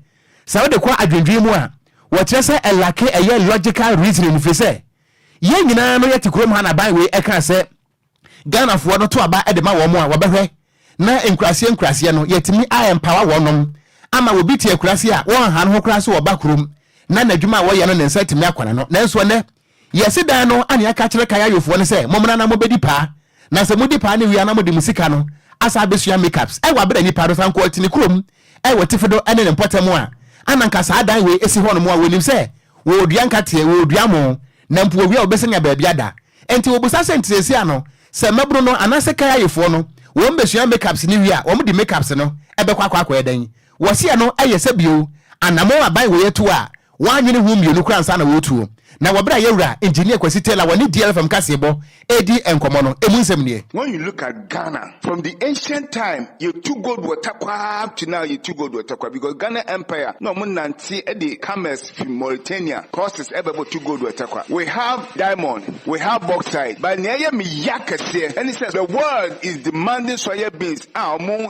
sɛ wode kɔ adwendwen mu a, wɔkyerɛ sɛ ɛlack ɛyɛ logical reasoning, firi sɛ yɛn nyinaa no yɛte kurom ha na aban wei ɛka sɛ Ghanafoɔ no to aba de ma wɔn a, wɔbɛhwɛ na nkuraseɛ nkuraseɛ no yɛtumi a empower wɔnom ama obi te akuraseɛ a wɔnha no ho koraa so wɔba kurom na n'adwuma a wɔyɛ no ne nsa tumi akwana no. Nanso ɛnɛ yɛsi dan no ane aka kyerɛ kayayofoɔ no sɛ mommra na mobɛdi paa, na sɛ modi paa ne wie a na mode mo sika no asa abɛsua makeups ɛwɔ abere nipa no san kɔ ɔte ne kurom ɛwɔ tifi do ɛne ne mpɔtam a, ananka saa dan wei esi hɔ nom a, wɔnim sɛ wɔredua nkateɛ, wɔredua mo, na mpo wɔwie a wɔbɛsɛ nya baabi ada. Nti wɔbusa sɛ nti ano sɛ mmabunu no anaasɛ kayayefoɔ no wɔn bɛsua makeups ne wie a, wɔn de makeups no ɛbɛkɔ akɔyɛ dɛn? Wɔseɛ no ɛyɛ sɛ bio anammɔn aban wɔ yɛtu a wɔanwene ho mmienu kora ansa na wɔretuo. Na wɔberɛ a yɛwura Engineer Kwasi Taylor wɔne DLFM kaseɛbɔ ɛredi nkɔmmɔ no, ɛmu nsɛm nie. When you look at Ghana, from the ancient time, you took gold wɔ Tarkwa up to now, you took gold wɔ Tarkwa because Ghana Empire, no mo nante the commerce from Mauritania, crosses ever to gold wɔ Tarkwa. We have diamond, we have bauxite, but near me yakase, and he says the world is demanding soya beans. Ah, mo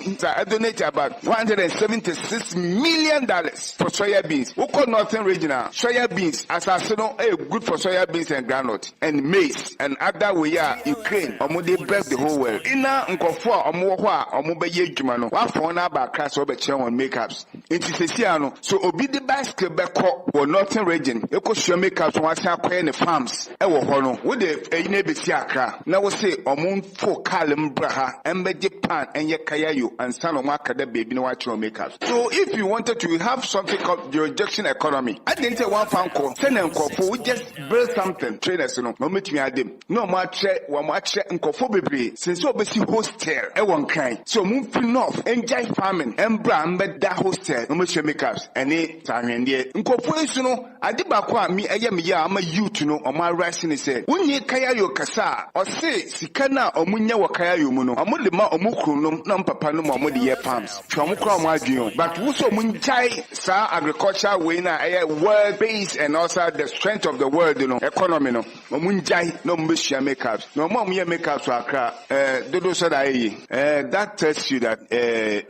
donate about $176 million for soya beans. We call Northern Region soya beans as no good for soya beans and groundnut and maize and other way a Ukraine ɔmo de bless the whole world. Ina nkɔfoɔ a ɔmo wɔ hɔ a ɔmo bɛyɛ adwuma no, wafɔn no aba Accra sɛ ɔbɛkyerɛ wɔn makeups. Nti sɛsi ano so obi de bicycle bɛkɔ wɔ Northern Region ekosua makeups, wɔn asan akɔyɛ ne farms ɛwɔ hɔ no, wode ɛyi na ebesi Accra na wose ɔmo mfo kaa mbra ha ɛmbɛgye pan ɛnyɛ kayayo ansa na ɔmo aka da beebi na wakyerɛ wɔn makeups. So if you wanted to have something called jurisdiction economy, adi nti wɔn afa nkɔ sɛnɛ nkɔfo we just build something, trainers no na wɔn betumi adem na wɔn akyerɛ wɔn akyerɛ nkɔfo bebree since ɔbɛsi hostel ɛwɔ Nkran so wɔn mfiri north ngyae farming mbra mbɛda hostel na wɔn ahyɛ makeups ɛne ahwendeɛ. Nkɔfo yi so no, ade baako a mi ɛyɛ mi yɛ a ama youth no ɔmo arise ne sɛ wonye kayayo kasa a, ɔse sika no a ɔmo nya wɔ kayayo mu no, ɔmo de ma ɔmo kuro nom na ɔmo papa no ma ɔmo de yɛ farms. Hwɛ, ɔmo kora ɔmo adwene o, but wosɛ ɔmo ngyae saa agriculture wei na ɛyɛ world base and also the strength of the world no economy no, ɔmo ngyae na ɔmo bɛsua makeups. Na ɔmo a ɔmo yɛ makeups wɔ Accra dodo sɛ da ayɛ yie. That tells you that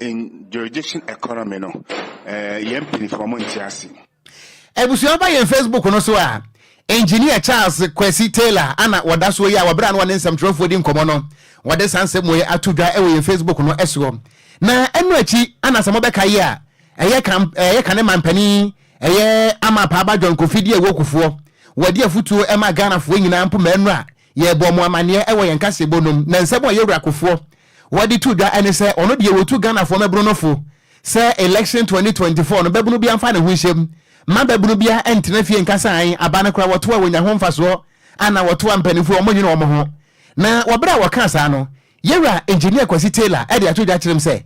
in jurisdiction economy no, yɛn mpanyinfoɔ ɔmo nte ase. Abusua, ba yɛn Facebook no so a, Engineer Charles Kwasi Taylor ana wɔda so yi a wɔberɛ a no wɔne nsɛmtwerɛfoɔ di nkɔmmɔ no, wɔde saa nsɛm wei ato dwa wɔ yɛn Facebook no soɔ. Na ɛno akyi ana sɛ mobɛka yi a, ɛyɛ kam ɛyɛ kane mampanin ɛyɛ Ama Paaba John Kofi di ɛwɔ Kufoɔ wɔde afotuo ɛma Ghanafoɔ nyinaa mpo mmaanu a yɛbɔ mo amanneɛ ɛwɔ yɛn kaseɛbɔ nom. Na nsɛm a yɛwura Kofoɔ wɔde to dwa ɛne sɛ ɔno deɛ, wɔtu Ghanafoɔ mɛbono no fo sɛ election 2024 no, bɛbono bi amfa ne ho nhyɛm ma bɛbono bia ntena fie nkasa an aba no koraa wɔto a wɔnya ho mfasoɔ ana wɔto a mpanimfoɔ wɔn nwene wɔn ho. Na wɔberɛ a wɔka saa no, yɛwura Engineer Kwasi Taylor ɛde ato dwa kyerɛm sɛ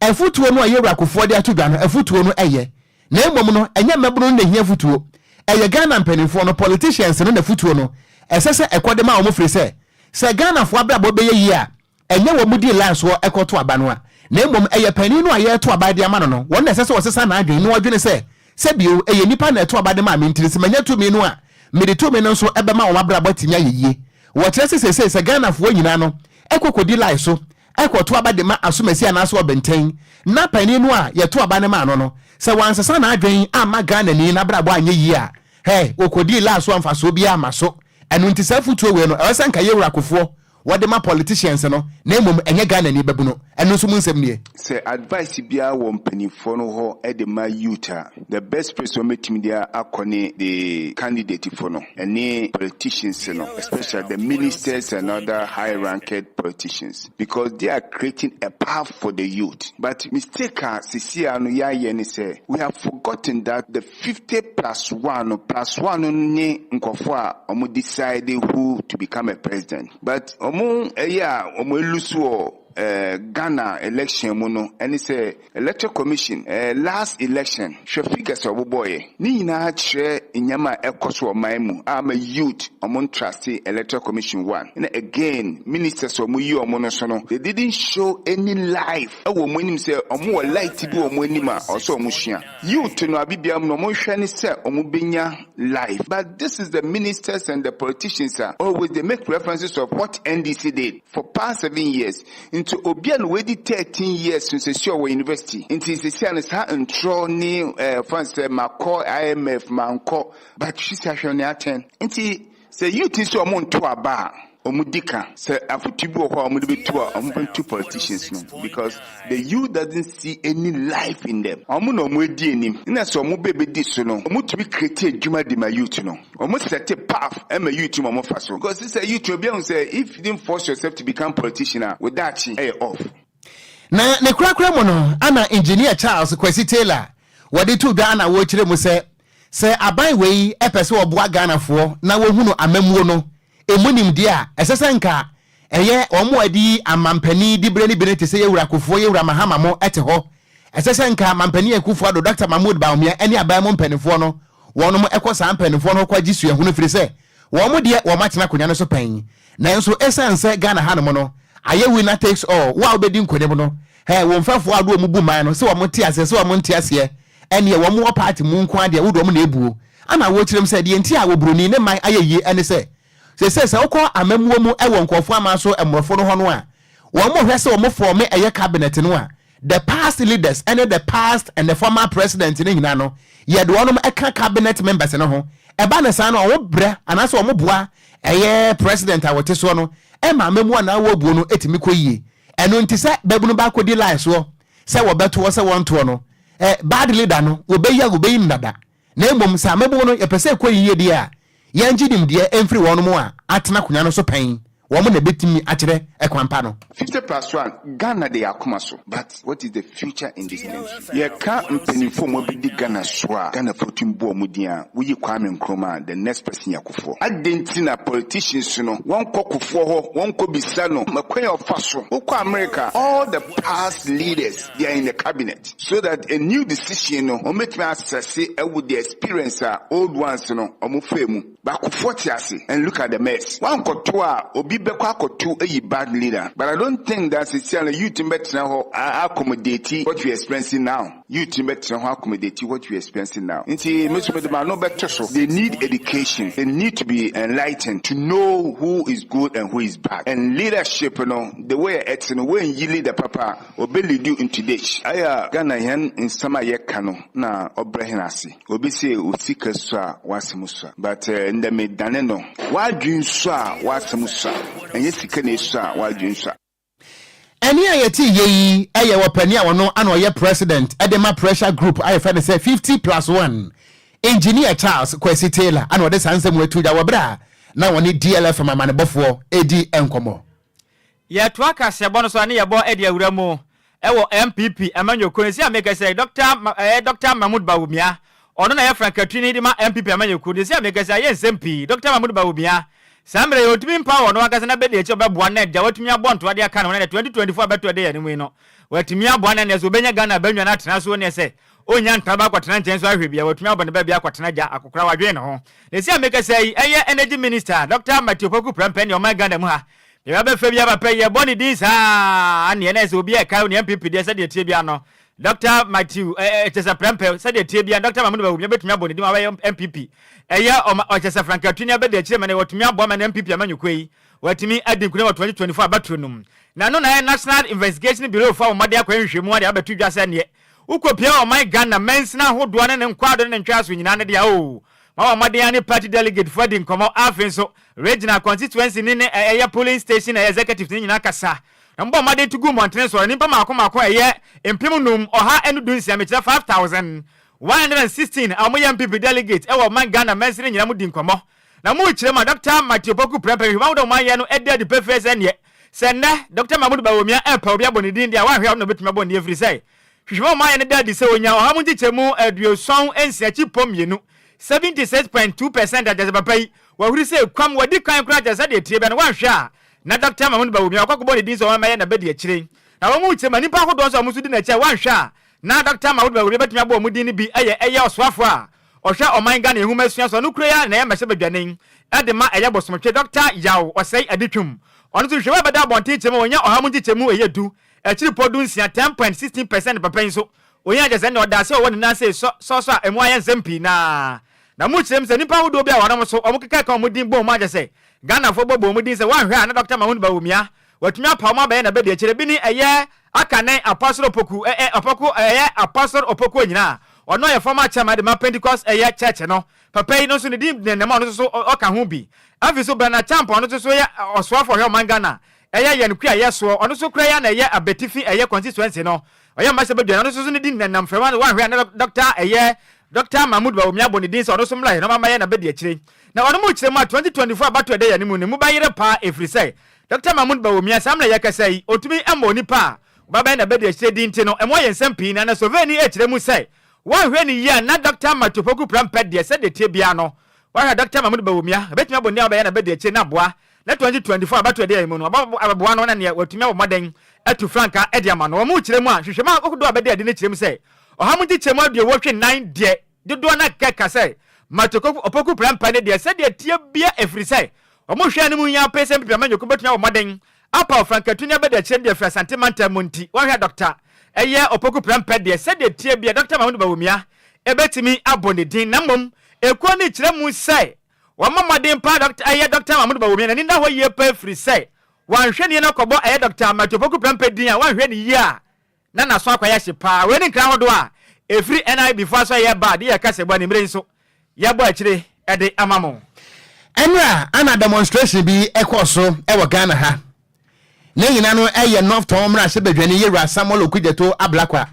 afutuo no a yɛwura Kofoɔ de ato dwa no, afutuo no ɛyɛ, na mmom no ɛnyɛ mmɛbono no na ehia afutuo, ɛyɛ Ghana mpanimfoɔ no, politicians no na afutuo no. ɛsɛ sɛ ɛkɔ de ma wɔn firi sɛ, sɛ Ghanafoɔ abrabɔ bɛyɛ yie a, ɛnyɛ wɔn di line soɔ ɛkɔto aba no a, na mmom ɛyɛ panin no a yɛreto aba de ama no no, wɔn na ɛsɛ sɛ wɔsesa n'adwene na wɔdwene sɛ, sɛbio, ɛyɛ nnipa na ɛto aba de maa me nti no, sɛ manya tumi no a, mede tumi no nso bɛma wɔn abrabɔ atumi ayɛ yie. Wɔkyerɛ sɛ seesei sɛ Ghanafoɔ nyinaa no kɔ kɔdi line so kɔto aba de ma asomasi anaasɛ ɔbɛntɛn na panin no a yɛto aba no maa no no, sɛ wansesa n'adwene amma Ghanani no abrabɔ anyɛ yie a, hɛ, wɔkɔdii line so a mfasoɔ biara mma so. Ɛno nti saa afotuo wei no, ɛwɔ sɛ nka yɛn Wura Kufuor wɔde ma politicians no na mmom ɛnyɛ Ghanani babunu. Ɛno nso mu nsɛm nie. Sɛ advice biara wɔ mpaninfoɔ no hɔ de ma youth a, the best place wɔn bɛtumi de akɔ ne the candidate fo no ɛne politicians no, especially the ministers and other high ranked politicians because they are creating a path for the youth. But mistake a seesei ara no yɛayɛ ne sɛ we have forgotten that the 50 plus one no, plus one no ne nkurɔfoɔ a wɔn decide who to become a president. But wɔn ɛyɛ a wɔn alusu wɔ eh, Ghana election mu no ɛne sɛ Electoral Commission eh, last election hwɛ figures a wɔbobɔɔyɛ ne nyinaa kyerɛ nneɛma a ɛkɔ so wɔ ɔman mu a ama youth wɔn ntrust Electoral Commission one. Ɛna again ministers a wɔn yi wɔn no so no, they didn't show any life ɛwɔ wɔn anim sɛ wɔn wɔ light bi wɔ wɔn anim a ɔsɛ wɔn sua. Youth no abibia mu no ɔmo hwɛ ne sɛ ɔmo benya life, but this is the ministers and the politicians a always they make references of what NDC did for past 7 years. Nti obi a na wadi 13 years no, sɛsi ɔwɔ university, nti sɛsi a no saa ntorɔ ne fan sɛ makɔ IMF mankɔ, but sisi ahwɛ ne atɛn. Nti sɛ youth nso ɔmo nto aba a, ɔmo di ka sɛ afotu bi wɔ hɔ a ɔmo de bɛtu a, ɔmo bɛtu politicians no because the youth doesn't see any life in them. Ɔmo na ɔmo edi anim na sɛ ɔmo bɛ bɛdi so no, ɔmo tumi create adwuma de ma youth no, ɔmo set path ɛma youth ma ɔmo fa so because sɛ youth obi ahun sɛ if you didn't force yourself to become politician a, wo daakye ɛyɛ off. Na ne korakora mu no, ana Engineer Charles Kwasi Taylor wɔde to dwa ana wɔrekyerɛ mu sɛ aban wei ɛpɛ sɛ wɔboa Ghanafoɔ na wɔhunu amammuo no emu nimdeɛ a ɛsɛ sɛ nka ɛyɛ wɔn a de amampanin dibere ne bi no te sɛ yɛwura Kufuor, yɛwura Mahama mo ɛte hɔ. Ɛsɛ sɛ nka mampanin Akufo Addo, Dr Mahmood Bawumia ɛne aban mu mpanimfoɔ no, wɔn ɛkɔ saa mpanimfoɔ no kɔ agye suahunu, firi sɛ wɔn mo deɛ wɔn atena akonnwa no so pɛn. Nanso ɛsiane sɛ Ghana hanom no ayɛ winner takes all, wo a wobɛdi nkonim no, hɛ, wɔn mfɛfoɔ a wɔn bu man no, sɛ wɔn te aseɛ sɛ wɔn nte aseɛ, ɛneɛ wɔn wɔ party mu nko adeɛ wode wɔn na ebuo. Ana wɔkyerɛ mu sɛ deɛ nti a wɔburoni ne man ayɛ yie ɛne sɛ wokɔ amammuo mu ɛwɔ nkurɔfoɔ ama so mmorɔfo no hɔ no a, wɔn mo hwɛ sɛ wɔn form ɛyɛ cabinet no a, the past leaders ɛne the past and the former president ne nyinaa no, yɛde wɔn ɛka cabinet members no ho. Ɛba ne saa no, wɔn brɛ anaasɛ wɔn boa ɛyɛ president a wɔte soɔ no ɛma amamu anaa wɔbuo no ɛtumi kɔ yie. Ɛno nti sɛ bɛbunu baako di line soɔ sɛ wɔbɛtoɔ sɛ wɔntoɔ no, bad leader no wɔbɛyi a wɔbɛyi no dada. Na mmom sɛ amamu no yɛpɛ sɛ ɛkɔ yie deɛ a, yɛngye nimdeɛ ɛmfiri wɔn mu a atena akonnwa no so pɛn, wɔn na ɛbɛtumi akyerɛ ɛkwan pa no. 50 plus 1 Ghana de yɛ akoma so, but what is the future in this country? Yɛka mpanimfoɔ mu abɛdi Ghana so a, Ghanafoɔ tumi bɔ ɔmo din a, woyi Kwame Nkrumah a, the next person yɛ Kufuor. Adɛn nti na politicians no wɔnkɔ Kufuor hɔ, wɔnkɔ bisa no makwan a ɔfa so? Wokɔ America, all the past leaders, they are in the cabinet so that a new decision no, wɔn bɛtumi asɛse ɛwɔ the experience a old ones no ɔmo fɛ mu. Baakofoɔ te ase and look at the mess. Wankɔto a, obi bɛkɔ akɔto ayi bad leader, but I don't think that sisi a no youth bɛtena hɔ accommodate what we are experiencing now. Youth bɛtena hɔ accommodate what we are experiencing now. Nti meso mede ma no bɛto so, they need education, they need to be enlightened to know who is good and who is bad, and leadership no, the way ɛte no, wɔnyi leader papa a obe lead you into ditch. Ayɛ Ghana yɛn nsɛm a yɛka no na ɔbrɛ hɛn ase. Obi sɛ osika so a wasɛm so a, but ndɛ medane no wadwen so a wasɛm so a, ɛnyɛ sika na esu a wadwen so a. Ɛne a yɛte yɛ yi ɛyɛ wɔpani a ɔno ana ɔyɛ president ɛde ma pressure group a yɛfrɛ no sɛ 50 plus 1, Engineer Charles Kwasi Taylor, ana ɔde saa nsɛm atu gya wɔ berɛ a na wɔne DLFM amanebɔfoɔ ɛdi nkɔmmɔ. Yɛtoa kaseɛbɔ no so a ne yɛbɔ de awura mu ɛwɔ NPP amanyɔkuo no si a meka sɛ Dr Mahmood Bawumia, ɔno na yɛ frankatuni de ma NPP amanyɔkuo no si a meka sɛ ayɛ nsɛm pii. Dr Mahmood Bawumia, saa mmerɛ yɛ ɔntumi mpa wɔ no ankasa na bɛdi akyi, ɔbɛboa na agya watumi abɔ ntoa de aka ne ho na 2024 abɛto ɛde yɛ anim yi no, watumi aboa na neɛ sɛ ɔbɛnya Ghana abannwa no atena so neɛ sɛ Ɔnnya ntena ba akɔtena nkyɛn nso ahwɛ bi a, watumi abɔ ne ba bi akɔtena gya akokora wadwene ne ho. Na ɛsi a mekasa yi, ɛyɛ Energy Minister, Dɔkta Matthew Opoku Prempeh ne ɔman Ghana mu ha. Deɛ wabɛfa bi aba pɛ, yɛbɔ ne din saa neɛ na ɛsɛ obi a ɛkae ne NPP deɛ sɛdeɛ ɛteɛ biara no, Dɔkta Matthew ɛ ɛ kyɛ sɛ Prempeh, sɛdeɛ ɛteɛ biara Dɔkta Mahmoud Bawumia bɛtumi abɔ ne din ma wabɛyɛ NPP. Ɛyɛ ɔma ɔkyɛ sɛ frankatuni abɛdi akyire ma no watumi aboa ma no NPP amanyɔkuo yi watumi adi nkunim wɔ 2024 abatoɔ no mu. Na ɛno na ɛyɛ National Investigation Bureau foɔ a wɔn mmɔden akɔyɛ nhwehwɛmu de abɛto dwa sɛ neɛ wokɔpia ɔman Ghana mansini ahodoɔ ne ne nkwaado ne ne ntweaso nyinaa no deɛ oo ma wɔn mmɔden ane party delegate foɔ adi nkɔmmɔ. Afei nso regional, constituency ne ne ɛyɛ polling station ɛyɛ executives no nyinaa kasa na wɔbɔ mmɔden to gu mmɔntene so nnipa mmaako mmaako ɛyɛ 5116, mekyerɛ 5116 a wɔyɛ NPP delegate ɛwɔ ɔman Ghana mansini nyinaa mu di nkɔmmɔ. Na mu rekyerɛ mu a Dɔkta Matthew Opoku Prempeh nhwehwɛmu ahodoɔ a wɔayɛ no da adi pefee sɛ neɛ sɛ nnɛ Dɔkta Mahmood Bawumia repɛ obi abɔ ne din deɛ a wanhwɛ a ɔno na obetumi abɔ ne din ɛfiri sɛ nhwehwɛmu a wɔayɛ no da adi sɛ ɔnyaa ɔha mu nkyekyɛmu 76 akyipɔ mmienu, 76.2 percent, a kyerɛ sɛ papa yi wahuri sɛ kwam wadi kan koraa kyerɛ sɛdeɛ ɛteɛ biara no wanhwɛ a na Dɔkta Mahmood Bawumia wakɔ akɔbɔ ne din sɛ ɔmmɛyɛ n'abadiakyire. Na wɔn mu rekyerɛ mu a nnipa ahodoɔ nso a wɔn nso di n'akyi a wanhwɛ a na Dɔkta Mahmood Bawumia bɛtumi abɔ wɔn din no bi yɛ ɛyɛ ɔsoafoɔ a Ɔhwɛ ɔman Ghana nhomasua so, ɔno kura yi ara na ɛyɛ mmarahyɛbadwani de ma ɛyɛ Bosomtwe Dɔkta Yaw Osei Adutwum. Ɔno nso nhwehwɛmu a ɛbɛda abɔnten kyerɛ mu a ɔnya ɔha mu nkyekyɛmu ɛyɛ du, akyiripɔ dunsia, 10.16 percent, papa yi nso ɔnya kyerɛ sɛ ɛnna ɔda ase a ɔwɔ ne nan ase sɔ sɔ so a ɛmu ayɛ nsɛm pii na na mu kyerɛ mu sɛ nnipa ahodoɔ bi a wɔnom so wɔn keka ka wɔn din bɔ mu akyɛ sɛ Ghanafoɔ bɔ bɔ wɔn din sɛ wɔanhwɛ a na Dɔkta Mahmood Bawumia Watumi apaw mu abɛyɛ n'abadiakyiri. Ebi ne ɛyɛ Akane Apostle Opoku, ɛ ɛ Opoku, ɛyɛ Apostle Opoku Onyina a ɔno ɔyɛ former chairman de ma Pentecost ɛyɛ church no. Papa yi no nso ne din nenam a ɔno nso so ɔka ho bi. Afei nso Bernard Champ a ɔno nso so yɛ ɔsoafo ɔhwɛ ɔman Ghana ɛyɛ yɛn kuayɛ soɔ. Ɔno nso kura yi ara na ɛyɛ Abetifi ɛyɛ constituency no. Ɔyɛ mmarahyɛbadwani ɔno nso so ne din nenam fam a woanhwɛ a na Doctor ɛyɛ Doctor Mahmood Bawumia abɔ ne din sɛ ɔno nso mmra yɛn na ɔmmɛyɛ n'abadiakyire. Na ɔno mu kyerɛ mu a 2024 abatoɔ a ɛda yɛn anim no mu bɛyere paa ɛfiri sɛ Dɔkta Mahmood Bawumia, saa mmerɛ yɛrekasa yi, ɔntumi mmɔ onipa a ɔba bɛyɛ n'abadiakyire din nti no, ɛmo ayɛ nsɛm pii na na Soveni rekyerɛ mu sɛ wɔanhwɛ no yie a na Dɔkta Matthew Poku Prempeh deɛ sɛdeɛ ɛteɛ biara no wɔahwɛ a Dɔkta Mahmood Bawumia bɛtumi abɔ nea ɔbɛyɛ n'abadiakyire no aboa na 2024 abatoɔ a ɛdi yɛn mu no abɛboa no na neɛ watumi abɔ mmɔden atu frankaa de ama no. Wɔn kyerɛ mu a nhwehwɛmu ahodoɔ a bɛda adi no kyerɛ mu sɛ 184.4 deɛ Dodoɔ no ara keka sɛ, Matthew Opoku Prempeh no deɛ sɛdeɛ ɛteɛ biara ɛfiri sɛ wɔn hwɛɛ no mu yi ara pɛ sɛ NPP amanyɔkuo bɛtumi abɔ mmɔden apaw frankatuni abadiakyire no deɛ afiri Asante mantam mu nti wɔhwɛ Dɔkta ɛyɛ Opoku Prempeh deɛ sɛdeɛ ɛteɛ biara Dɔkta Mahmood Bawumia ɛbɛtumi abɔ ne din na mmom ekuo no rekyerɛ mu sɛ wɔmmɔ mmɔden paa Dɔkta ɛyɛ Dɔkta Mahmood Bawumia n'ani nna hɔ yie paa ɛfiri sɛ wɔanhwɛ ne yie no akɔbɔ ɛyɛ Dɔkta Matthew Opoku Prempeh din a wɔanhwɛ ne yie a na n'aso akɔyɛ hye paa. Wei ne nkra ahodoɔ a ɛfiri NIB foɔ asɔeɛ ba de yɛ kasabu anwummere yi nso yɛbɔ akyire de ama mo. Ɛnora ana demonstration bi kɔɔ so wɔ Ghana ha. Ne nyina no yɛ North Tɔn mmarahyɛbadwani Yewura Samuel Okudzeto Ablakwa.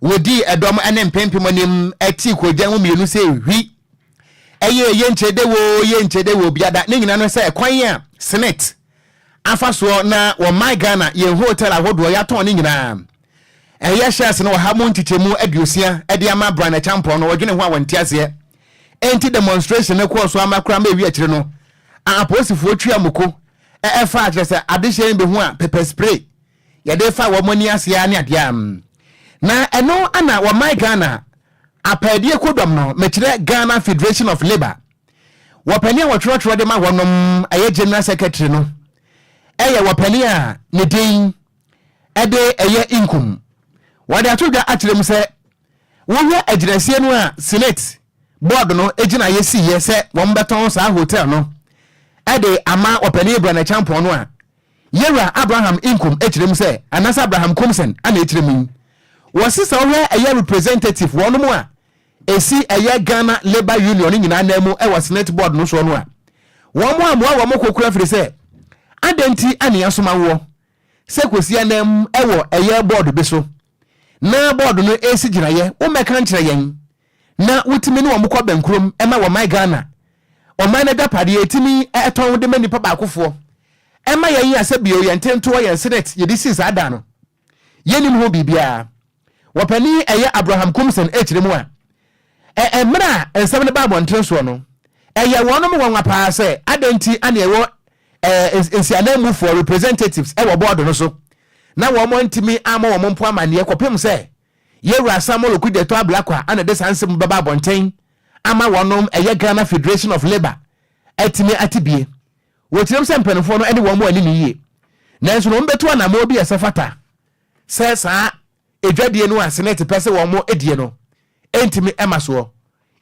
Wɔdii ɛdɔm ne mpempem anim tii koogyan mu mmienu sɛ hwi. Ɛyɛ yɛnkyɛ de woo, yɛnkyɛ de woo biada. Ne nyina no sɛ kwan a Senate afa soɔ na wɔmae Ghana yɛn hotel ahodoɔ yɛatɔn ne nyinaa ɛyɛ shares no 60% de ama Brian Acheampong no wɔdwene ho a wɔnte aseɛ enti demonstration no kɔɔ so ama koraa ma ɛwi akyire no a apolisifoɔ twi amoko ɛfa akyerɛ sɛ adehyɛ bɛhu a pepper spray yɛde fa wɔn ani aseɛ ne adeɛ a na ɛno ana wɔmae Ghana apaadie kodɔm no mekyerɛ Ghana Federation of Labour Wɔpanin a wɔtwerɛtwerɛ de ma wɔnom ɛyɛ General Secretary no ɛyɛ wɔpanin a ne din ɛde ɛyɛ Nkum. Wɔde ato dwa akyerɛ mu sɛ wohwɛ agyinasie no a Senate board no gyinaeɛ siiɛ sɛ wɔn bɛtɔn saa hotel no ɛde ama wɔpanin Ibrahim Acheampong no a Yɛwura Abraham Nkum kyerɛ mu sɛ anaasɛ Abraham Kumsen ana ɛkyerɛ mu yi wɔse sɛ wohwɛ ɛyɛ representative wɔnom a ɛsi ɛyɛ Ghana Labour Union no nyinaa nan mu wɔ Senate Board no soɔ no a, wɔn ammoa wɔn ko kora firi sɛ, adɛn nti ane asoma woɔ sɛ kɔsi anan mu wɔ ɛyɛ board bi so na board no ɛresi gyinaeɛ, wommɛka nkyerɛ yɛn na wotumi ne wɔn kɔ bɛnkurom ma wɔman Ghana ɔman no agyapadeɛ ɛtumi ɛtɔn de ma nipa baakofoɔ ɛma yɛn a sɛ bio yɛn ntentoɔ yɛn Senate yɛde sii saa da no yɛnnim ho biribiara. Wɔpanin ɛyɛ Abraham Kumsen ɛkyerɛ mu a, ɛ mmerɛ a nsɛm no ba abɔnten soɔ no, ɛyɛ wɔnom nwanwa paa sɛ adɛn nti ane ɛwɔ ɛ nsiananmufoɔ, representatives, ɛwɔ bɔɔdo no so na wɔn antumi ammɔ wɔn mpo amanneɛ kɔpem sɛ. Yɛwura Samuel Okudzeto Ablakwa ana de saa nsɛm bɛba abɔnten ama wɔnom ɛyɛ Ghana Federation of Labour atumi ate bie. Wɔkyerɛm sɛ mpanimfoɔ no ne wɔn mo ani ne yie. Nanso na wɔn bɛtu anammɔn bi a ɛsɛ fata sɛ saa edwadie no a Senate pɛ sɛ wɔn die no ntumi ɛma soɔ.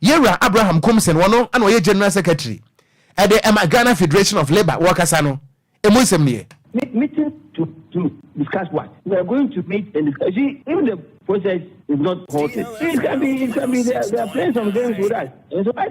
Yɛwura Abraham Koomson, wɔno ana ɔyɛ General Secretary ɛde ɛma Ghana Federation of Labour, wɔkasa no, emu nsɛm nie. Meeting to discuss what? We are going to meet and discuss. You see, even the process is not halted. It can be, they are playing some games with us. And so I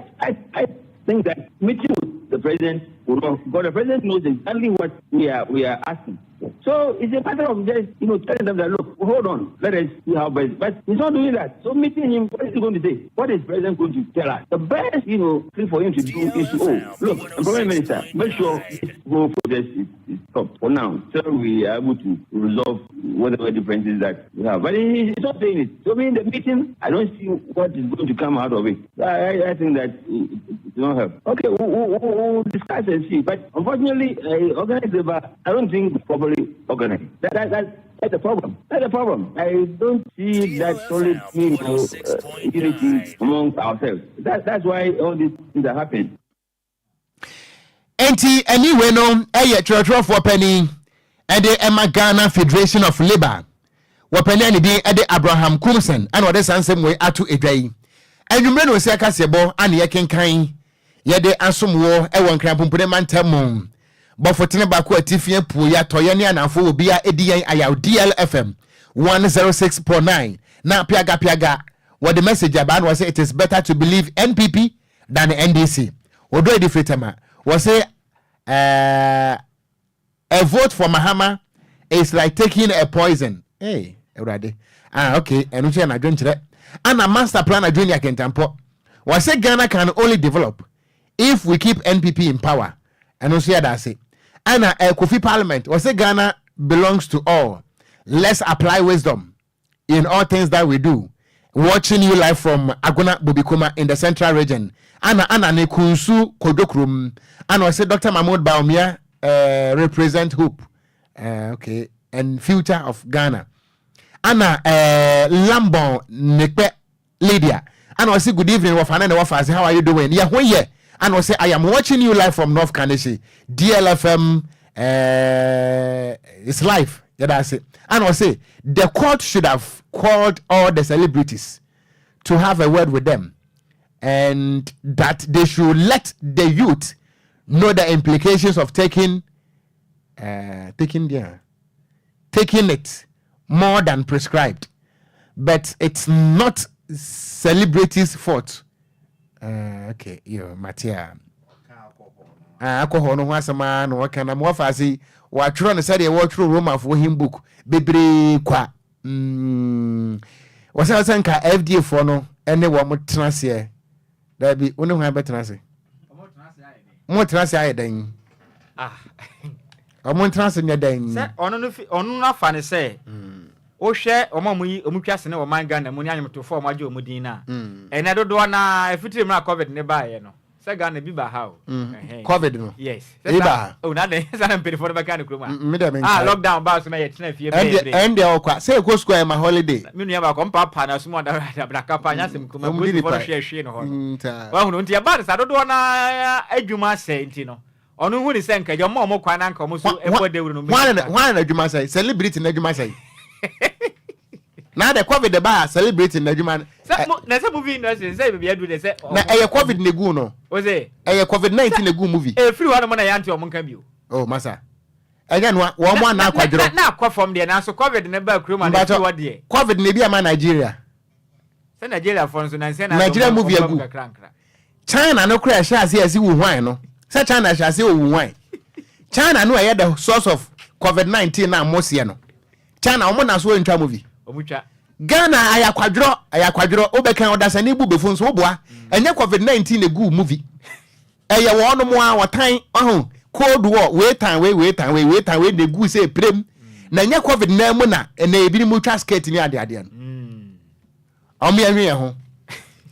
think that meeting with the president will not, because the president knows exactly what we are asking. So it's a matter of just telling them that, look, hold on, let us see how best. But he's not doing that. So meeting him, what is he going to say? What is president going to tell us? The best thing for him to do is to, oh, look, Employment Minister, make sure this whole process is stopped for now, so we are able to resolve whatever differences that we have. But he's not saying it. So, I mean, the meeting, I don't see what is going to come out of it. I think that it will not help. Okay, we'll discuss and see. But unfortunately, organized labor, I don't think properly organized. That's the problem. That's the problem. I don't see that solid unity among ourselves. That's why all these things are happening. Enti anyway no, ɛyɛ twerɛtwerɛfoɔ panin ɛde ɛma Ghana Federation of Labour, wɔpanin a ne din ɛde Abraham Koomson, ɛna ɔde saa nsɛm wei ato edwa yi. Anwummerɛ na osi akaseɛbɔ ana yɛkenkan yɛde asom wɔ ɛwɔ Nkranpompone mantam mu. Bɔfotene baako atifi apuo yɛ atɔyɛ ne anafo wɔ bia ɛdi yɛn ayaw DLFM 106.9 na piaga piaga wɔde message abaa na wɔsɛ it is better to believe NPP than NDC. Wɔdɔ edi firitama wɔsɛ a vote for Mahama is like taking a poison. Hey, Awurade, ah, okay, ɛno nso yɛ n'adwenkyerɛ. Ana Master Planner Junior Kentampɔ wɔsɛ Ghana can only develop if we keep NPP in power. Ɛno nso yɛ daase. Ɛna Kofi Parliament wɔsɛ Ghana belongs to all, let's apply wisdom in all things that we do. Watching you live from Agona Bobikoma in the Central Region. Ana ne kunsu Kodokurum ana ɔsɛ Dr Mahmoud Bawumia represent hope, okay, and future of Ghana. Ana Lambon Nekpe Lydia ana ɔsɛ good evening, wɔfa ne wɔfa ase, how are you doing? Yɛ ho yɛ. Ana ɔsɛ I am watching you live from North Kaneshie. DLFM is live, yɛda ase. Ana ɔsɛ the court should have called all the celebrities to have a word with them and that they should let the youth know the implications of taking it more than prescribed, but it's not celebrities' fault. Okay, yo, matia alcohol no ho asɛm a na wɔka na wɔfa ase wɔatwerɛ no sɛdeɛ wɔtwerɛ Romafoɔ hymn book bebree kwa. Wɔsɛ sɛ nka FDA foɔ no ne wɔn tena aseɛ. Daabi, wo ne hwan bɛtena ase? Mo tena ase ayɛ dɛn? Ɔmo ntena ase nyɛ dɛn? Sɛ ɔno no fi ɔno no afa ne sɛ wohwɛ ɔmo a ɔmo yi ɔmo twa sene wɔ man Ghana mu ne anwomtofoɔ a ɔmo agye ɔmo din na ɛnɛ dodoɔ na efitiri mu na COVID ne baayɛ no sɛ Ghana bi ba ha o. COVID no? Yes. Ebi ba ha? O na de sanni mpanyinfoɔ no bɛka ne kurom a. Mi dɛ mi nkae. Ah, lockdown baa so na yɛ tena fie bɛyɛ bere. Ɛndeɛ ɔkwa sɛ ekɔ sukuu ɛma holiday. Mi nua baako mpaapa na sumɔ dabraka pa anya sɛm kuma polisifoɔ no hwɛ hwee no hɔ no. Wahunu nti ɛbaa no sa dodoɔ na adwuma sɛ nti no ɔno hu ne sɛ nka gya ɔmo a ɔmo kwan na nka ɔmo so ɛbɔ dawuro no. Hwan na adwuma sɛ celebrity na adwuma sɛ na de COVID ba celebrity na adwuma? Sɛ mo na sɛ movie industry sɛ baabi adu de sɛ. Na ɛyɛ COVID na egu no? O se. Ɛyɛ COVID 19 na egu movie? Efiri hɔ nom na yante ɔmo nka bio. Oh, masa, ɛnyɛ no wɔn mo ana akwadworɔ. Na akɔ fam deɛ, nanso COVID ne ba kurom a na efiri hɔ deɛ. COVID na ebi ama Nigeria. Sɛ Nigeria fɔ nso na nsɛn na Nigeria movie agu. China no kora ɛhyɛ ase ɛsi Wuhan no sɛ China ɛhyɛ ase wɔ Wuhan. China no ɛyɛ the source of COVID 19 na mo seɛ no. China wɔn na so ntwa movie. Ɔmo twa. Ghana ayɛ akwadworɔ, ayɛ akwadworɔ. Wobɛka ɔdasani bu bɛfu nso woboa. Ɛnyɛ COVID 19 egu movie, ɛyɛ wɔn mo a wɔtan ɔho cold war wei tan wei wei tan wei wei tan wei na egu sɛ epirem na ɛnyɛ COVID nan mu na ɛna ebinom twa skirt ne adeadeɛ no. Ɔmo yɛn hwɛ yɛn ho.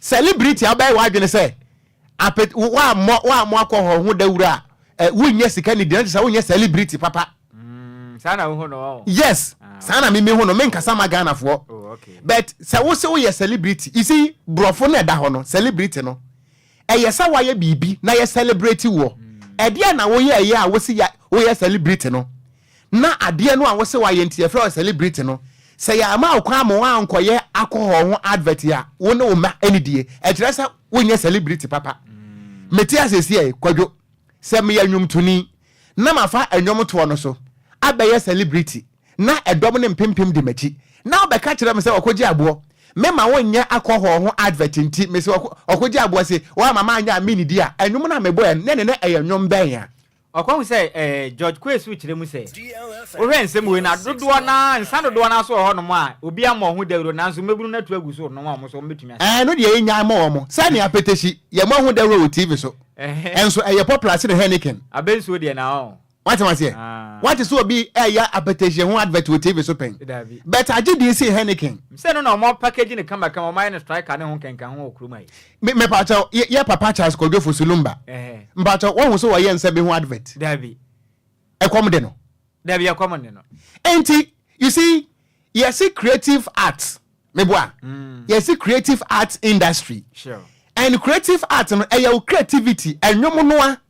Celebrity abɛyɛ w'adwene sɛ apet wammɔ wammɔ akɔ hɔ ho dawuro a ɛ wonyɛ sika ne di na kyerɛ sɛ wonyɛ celebrity papa. Saa na wohu no? Yes, saa na mimi hu no. Menkasa ma Ghanafoɔ. Oh. Oh, okay. But sɛ wo sɛ woyɛ celebrity, you see, borɔfo no ɛda hɔ no, celebrity no, ɛyɛ sɛ woayɛ biribi na yɛ celebrate woɔ. Ɛdeɛ na woyɛ ɛyɛ a wosi ya woyɛ celebrity no. Na adeɛ no a wose woayɛ nti yɛfrɛ wo celebrity no, sɛ yɛamma wo kwan ma woankɔyɛ alcohol ho advert a, wo ne wo mma anidie. Ɛkyerɛ sɛ wonyɛ celebrity papa. Mete ase seesei, Kwadwo, sɛ meyɛ nnwomtoni na mafa nnwomtoɔ no so abɛyɛ celebrity na ɛdɔm no mpempem di m'akyi na wobɛka kyerɛ me sɛ ɔkɔgye aboɔ, mema wonyɛ alcohol ho advert nti mese ɔkɔgye aboɔ se woamma manyɛ a mennidi a, nnwom no a mebɔeɛ no, ne ne ɛyɛ nnwom bɛn a? Ɔkɔhu sɛ eh, George Quaye kyerɛ mu sɛ, Wohwɛ nsɛm wei no a, dodoɔ no ara, nsa dodoɔ no ara nso wɔ hɔnom a, obi ammɔ ho dawuro nanso mmabunu no atu agu so renom a wɔn nso wɔbɛtumi asa. Ɛno deɛ yɛnyae ma wɔn. Sɛnea apetehyi, yɛmmɔ ho dawuro wɔ TV so. Nso ɛyɛ popular sene Heineken. Abɛ nsuo deɛ na ɔn. Wate maseɛ? Ah. Wate sɛ obi ɛyɛ apetehyi ho advert wɔ TV so pɛn? Dabi. But agye din sen Heineken. Sɛ no na wɔn package no kamakama, wɔn ayɛ no striker ne ho nkenka ho wɔ kurom ha yi. Me mepakyɛw, yɛ yɛ papa Charles Kwadwo Fosu Lumba. Ɛhɛ. Mpakyɛw, wahu sɛ wɔyɛ nsa bi ho advert? Dabi. Ɛkɔm de no. Dabi, ɛkɔm nne no. Enti, you see, yɛse creative arts, meboa? Yɛse creative arts industry. Sure. And creative art no, ɛyɛ wo creativity, ɛnwom noa.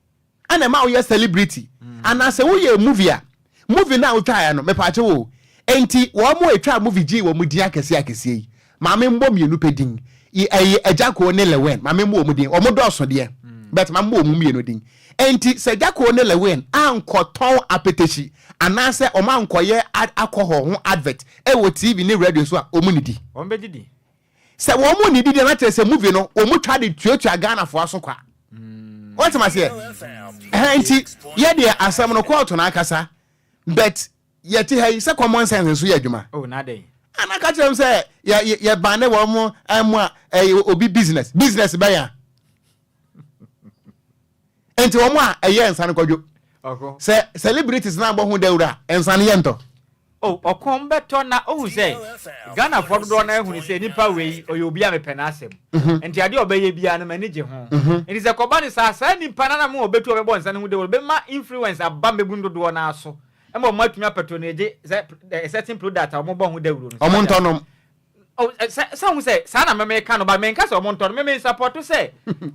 Ɛna ɛma woyɛ celebrity anaa sɛ woyɛ movie a movie no a wotwaeɛ no mepaakyɛw o enti wɔn a ɛtwaa movie gyee wɔn din akɛseɛ akɛseɛ yi ma me mmɔ mmienu pɛ din ɛyɛ Agyakoo ne Lewin ma me mmɔ wɔn din wɔn dɔɔso deɛ but ma mmɔ wɔn mmienu din enti sɛ Agyakoo ne Lewin ankɔtɔn apetehyi anaasɛ wɔn ankɔyɛ alcohol ho advert ɛwɔ TV ne radio so a wɔn nnidi. Wɔn bɛdidi. Sɛ wɔn mu nnidi deɛ na kyerɛ sɛ movie no wɔn twa de tuatua Ghanafoɔ aso kwa. Wote ma seɛ? Ɛhɛn nti yɛ deɛ asɛm no kɔɔto no akasa but yɛte ha yi sɛ common sense nso yɛ adwuma. Oh, na dɛn? Ana ka kyerɛ m sɛ yɛ yɛ yɛ ban ne wɔn mo ɛmo a ɛyɛ obi business business bɛn a. Nti wɔn a ɛyɛ nsa no kwadwo. Sɛ celebrities na abɔ ho dawuro a nsa no yɛ ntɔ. Oh ɔkɔm bɛtɔ na ohu sɛ Ghanafoɔ dodoɔ no ara hunu sɛ nipa wei ɔyɛ obi a mepɛ n'asɛm nti adeɛ a ɔbɛyɛ biara no m'ani gye ho nti sɛ kɔba no saa saa nipa no ara mu ɔbɛtu ɔbɛbɔ nsa no ho dawuro bɛma influence aba mmabunu dodoɔ no ara so ma wɔn atumi apatronage sɛ a certain product a wɔbɔ ho dawuro no. Wɔn ntɔ nom. Oh, eh, sɛ sɛ ho sɛ saa na meme ka no ba menka sɛ ɔmo ntɔ no meme nsapɔto sɛ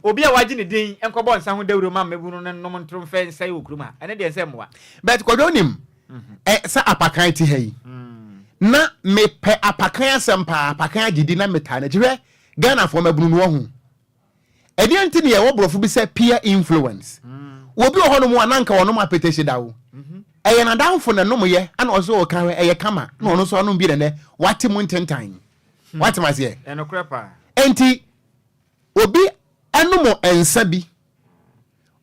obi a wagye ne din nkɔbɔ nsa ho dawuro ma mmabunu no nnom ntoro mfɛ nsɛe wɔ kurom ha ɛne deɛ nsɛ mmoa. But Kwadwo wonim eh, sɛ apakan te ha yi na mepɛ apakan asɛm paa apakan agye di na metaa n'akyi hwɛ Ghanafoɔ mmabunu no wahu Ɛdeɛn nti na yɛwɔ borɔfo bi sɛ peer influence? Obi wɔ hɔnom a na anka ɔnom apetehye da o. Ɛyɛ n'adamfo na ɛnomyɛ ɛna ɔsɛ ɔka hwɛ ɛyɛ kama na ɔno nso anom bi na nɛ wate mu ntentan. Wate ma aseɛ? Ɛnokorɛ paa. Enti obi ɛnom nsa bi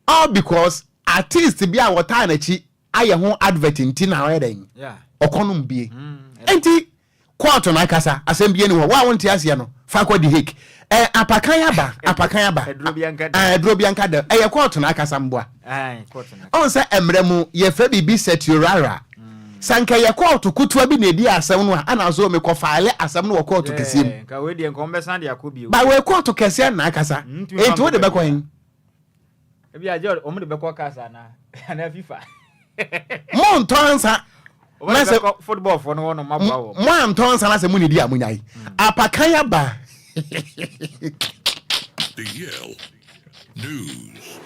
all because artist bi a wɔtaa n'akyi ayɛ ho advert nti na ɔyɛ dɛn ɔkɔnom bie nti kɔɔto no ankasa asɛm bie ni hɔ wo a wonte aseɛ no fa kɔ The Hague ɛ apakan aba apakan aba aduro bi anka dɛ ɛyɛ kɔɔto no ankasa mboa ɔn sɛ mmerɛ mu yɛfrɛ biribi certiorari sɛ nka yɛ kɔɔto kotoa bi na ɛdi asɛm no a ana so mekɔ faale asɛm no wɔ kɔɔto kɛseɛ mu ba wei kɔɔto kɛseɛ na akasa enti wode bɛkɔ hen Ebi agye wɔn de bɛkɔ cars anaa anaa FIFA. Mo ntɔ nsa. Wɔn de bɛkɔ football fo no hɔ nom aboa wɔn. Mo antɔ nsa na sɛ mo nidi a mo nyae. Apakan aba. The Yale News.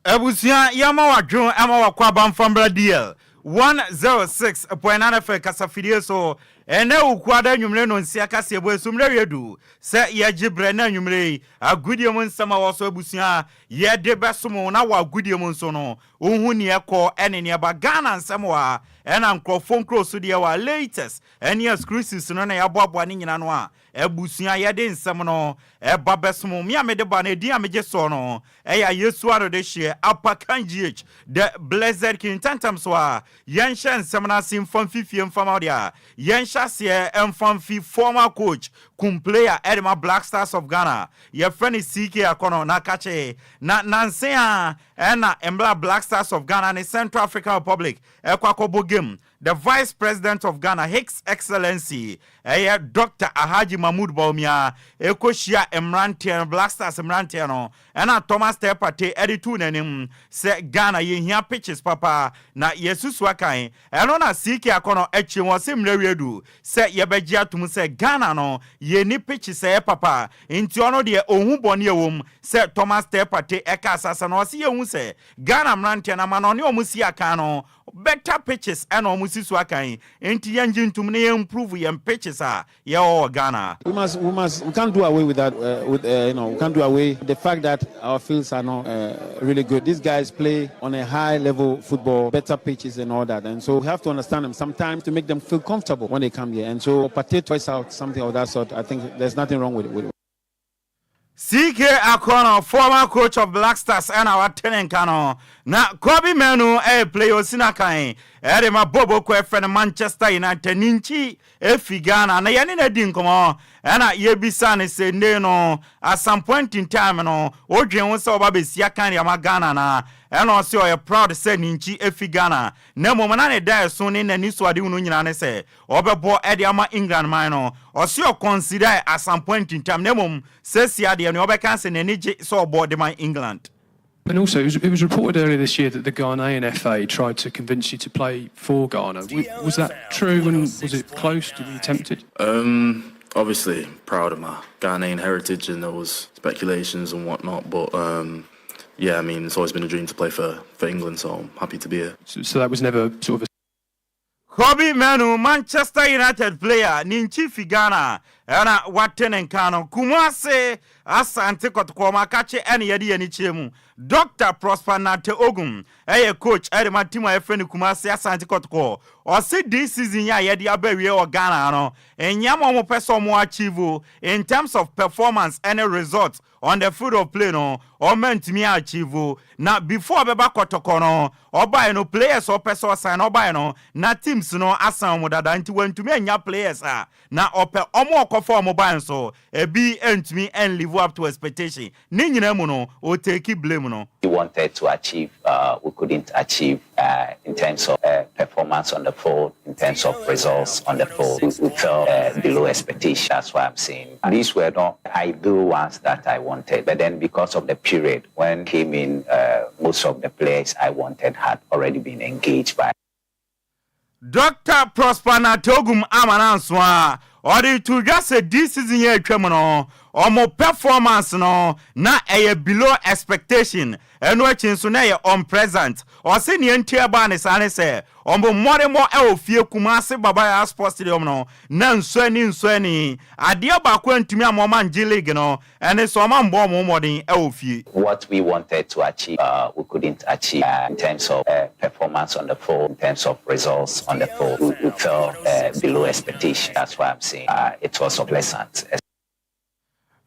Abusua yɛma wadwon ɛma wakɔ aba mfa mbra DL 106.9 FM kasafidie so ɛnɛ Wukuada anwummere nonsia kaseɛbɔ yi so mmerɛ wie du sɛ yɛgye berɛ na anwummere yi agodie mu nsɛm a ɛwɔ so abusua yɛde bɛsom wo na wɔ agodie mu nso no wohu neɛ ɛkɔ ɛne neɛ ɛba Ghana nsɛm wɔ ha ɛna nkurɔfoɔ nkuro so deɛ wɔ ha latest ɛne exclusives no na yɛaboaboa ne nyina no a Abusua yɛde nsɛm no ba bɛsom. Me a mede ba no, edin a megye soɔ no yɛ Ayesu Adodehyeɛ, Apakan GH, The Blessed King. Ntɛmntɛm so ara, yɛnhyɛ nsɛm no ase mfa mfi fie mfa ma wo deɛ a, yɛnhyɛ aseɛ mfa mfi former coach cum player de ma Black Stars of Ghana, yɛfrɛ no CK Akɔnɔ, na kakye na nanse ara na mmerɛ a Black Stars of Ghana ne Central African Republic rekɔ akɔbɔ game. The Vice President of Ghana, His Excellency ɛyɛ Doctor Alhaji Mahmood Bawumia ɛkɔhyia mmeranteɛ no, Black Stars mmeranteɛ no, ɛna Thomas Teh Partey ɛde too n'anim sɛ Ghana yɛhia pitches papa na yɛasusu akan. Ɛno na CK Akɔnɔ akyire mu ɔse mmerɛ wie adu sɛ yɛbɛgye atom sɛ Ghana no yɛnni pitches ɛyɛ papa nti ɔno deɛ ɔnhu bɔne ɛwom sɛ Thomas Teh Partey ɛkaa saa asɛm no. Ɔse yɛhu sɛ Ghana mmeranteɛ no ama na ɔne wɔn si akan no better pitches ɛna wɔn si so akan nti yɛngye ntom na yɛn improve yɛn pitches a yɛwɔ wɔ Ghana. We must, we must, we can't do away with that, with, we can't do away the fact that our fields are not really good. These guys play on a high level football, better pitches and all that. And so we have to understand them sometimes to make them feel comfortable when they come here. And so Partey voice out something of that sort, I think there's nothing wrong with it. With it. CK Akonnor, former coach of Black Stars, ɛna wate ne nka no. Na Kobbie Mainoo ɛyɛ player osi n'akan ɛde ma Bobo kɔ ɛfɛ no Manchester United ne nkyi efi Ghana na yɛne no di nkɔmɔ ɛna yɛbisa ne sɛ nne no at some point in time no odwen ho sɛ ɔba bɛsi akan de ama Ghana na ɛna ɔsɛ ɔyɛ proud sɛ ne nkyi efi Ghana na mmom na ne da ɛso ne n'ani so ade hunu nyinaa ne sɛ ɔbɛbɔ ɛde ama England man no. Ɔsɛ ɔconsider at some point in time na mmom sɛsi adeɛ no ɔbɛka sɛ n'ani gye sɛ ɔbɔ de ma England. And also, it was reported earlier this year that the Ghanaian FA tried to convince you to play for Ghana. Was that true and was it close? Were you tempted? Obviously, proud of my Ghanaian heritage, and there was speculations and whatnot. But yeah, I mean, it's always been a dream to play for England, so I'm happy to be here. So that was never sort of a Kobbie Mainoo, Manchester United player, ne nkyi fi Ghana ɛna wate ne nka no. Kumase Asante Kɔtɔkɔ makakye ɛne yɛde yɛn kyerɛ mu. Dr Prosper Narteh Ogum ɛyɛ coach ɛde ma team a yɛfrɛ no Kumase Asante Kɔtɔkɔ. Ɔse this season yi a yɛde aba awie wɔ Ghana no, nneɛma a wɔpɛ sɛ wɔn achieve in terms of performance ɛne result on the field of play no, ɔma ntumi achieve. Na before ɔbɛba Kɔtɔkɔ no, ɔbaeɛ no players ɔpɛ sɛ ɔsan no ɔbaeɛ no na teams no asan wɔn dada nti wɔntumi anya players a na ɔpɛ ɔmo ɔkɔfa ɔmo ban so ebi ntumi ɛn live up to expectation. Ne nyinaa mu no, ɔtake blame no. We wanted to achieve, we couldn't achieve in terms of performance on the field, in terms of results on the field. We fell below expectation. That's why I'm saying these were not ideal ones that I wanted. But then because of the period when came in, most of the players I wanted had already been engaged by Dr Prosper Narteh Ogum ama no nso a ɔde to dwa sɛ this season yɛ atwa mu no, ɔmo performance no na ɛyɛ below expectation. Ɛno akyi nso na ɛyɛ unpleasant. Ɔse nea nti ɛbaa ne saa ne sɛ ɔmo mmɔdemmɔ ɛwɔ fie Kumase Baba Yara Sports Stadium no na nsuo ani nsuo ani adeɛ baako antumi ama ɔma ngye league no ɛne sɛ ɔma mbɔ ɔmo mmɔden ɛwɔ fie. What we wanted to achieve, we couldn't achieve in terms of performance on the field, in terms of results on the field. We fell below expectation. That's why I'm saying it was unpleasant.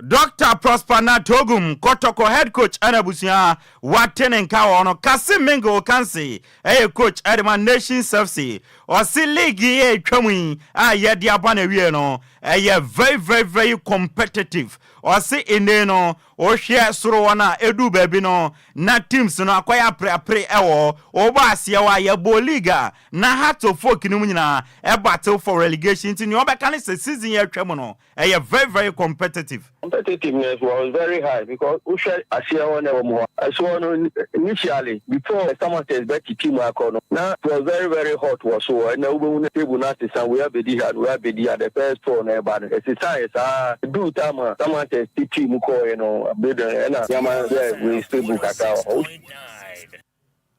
Dr Prosper Narteh Ogum, Kɔtɔkɔ head coach, ɛna abusua wate ne nka wɔ no. Kassim Mingle Ocansey ɛyɛ coach ɛde ma Nations FC. Ɔse league yi atwa mu yi a yɛde aba no awie no ɛyɛ very, very, very competitive. Ɔse ene no wohwɛ soro hɔ no a ɛdu baabi no na teams no akɔyɛ apreapre ɛwɔ wɔbɔ aseɛ hɔ a yɛbɔ league a na Hearts of Oak no mu nyinaa ɛbattle for relegation nti nea ɔbɛka ne sɛ season yɛ atwa mu no ɛyɛ very, very competitive. Competitiveness was very high because wohwɛ aseɛ hɔ na ɛwɔ mu hɔ ɛsoɔ no, initially before Samartex bɛtiti mu akɔ no na it was very, very hot wɔ so hɔ. Ɛna wobɛhu no table no asesa, wei abɛdi ha no, wei abɛdi ha. The first four na ɛba no ɛsesa yɛ saa duu time a Samartex titi mu kɔɔɛ no abɛdɛ ɛna nneɛma yɛ wei stable kakra wɔ hɔ.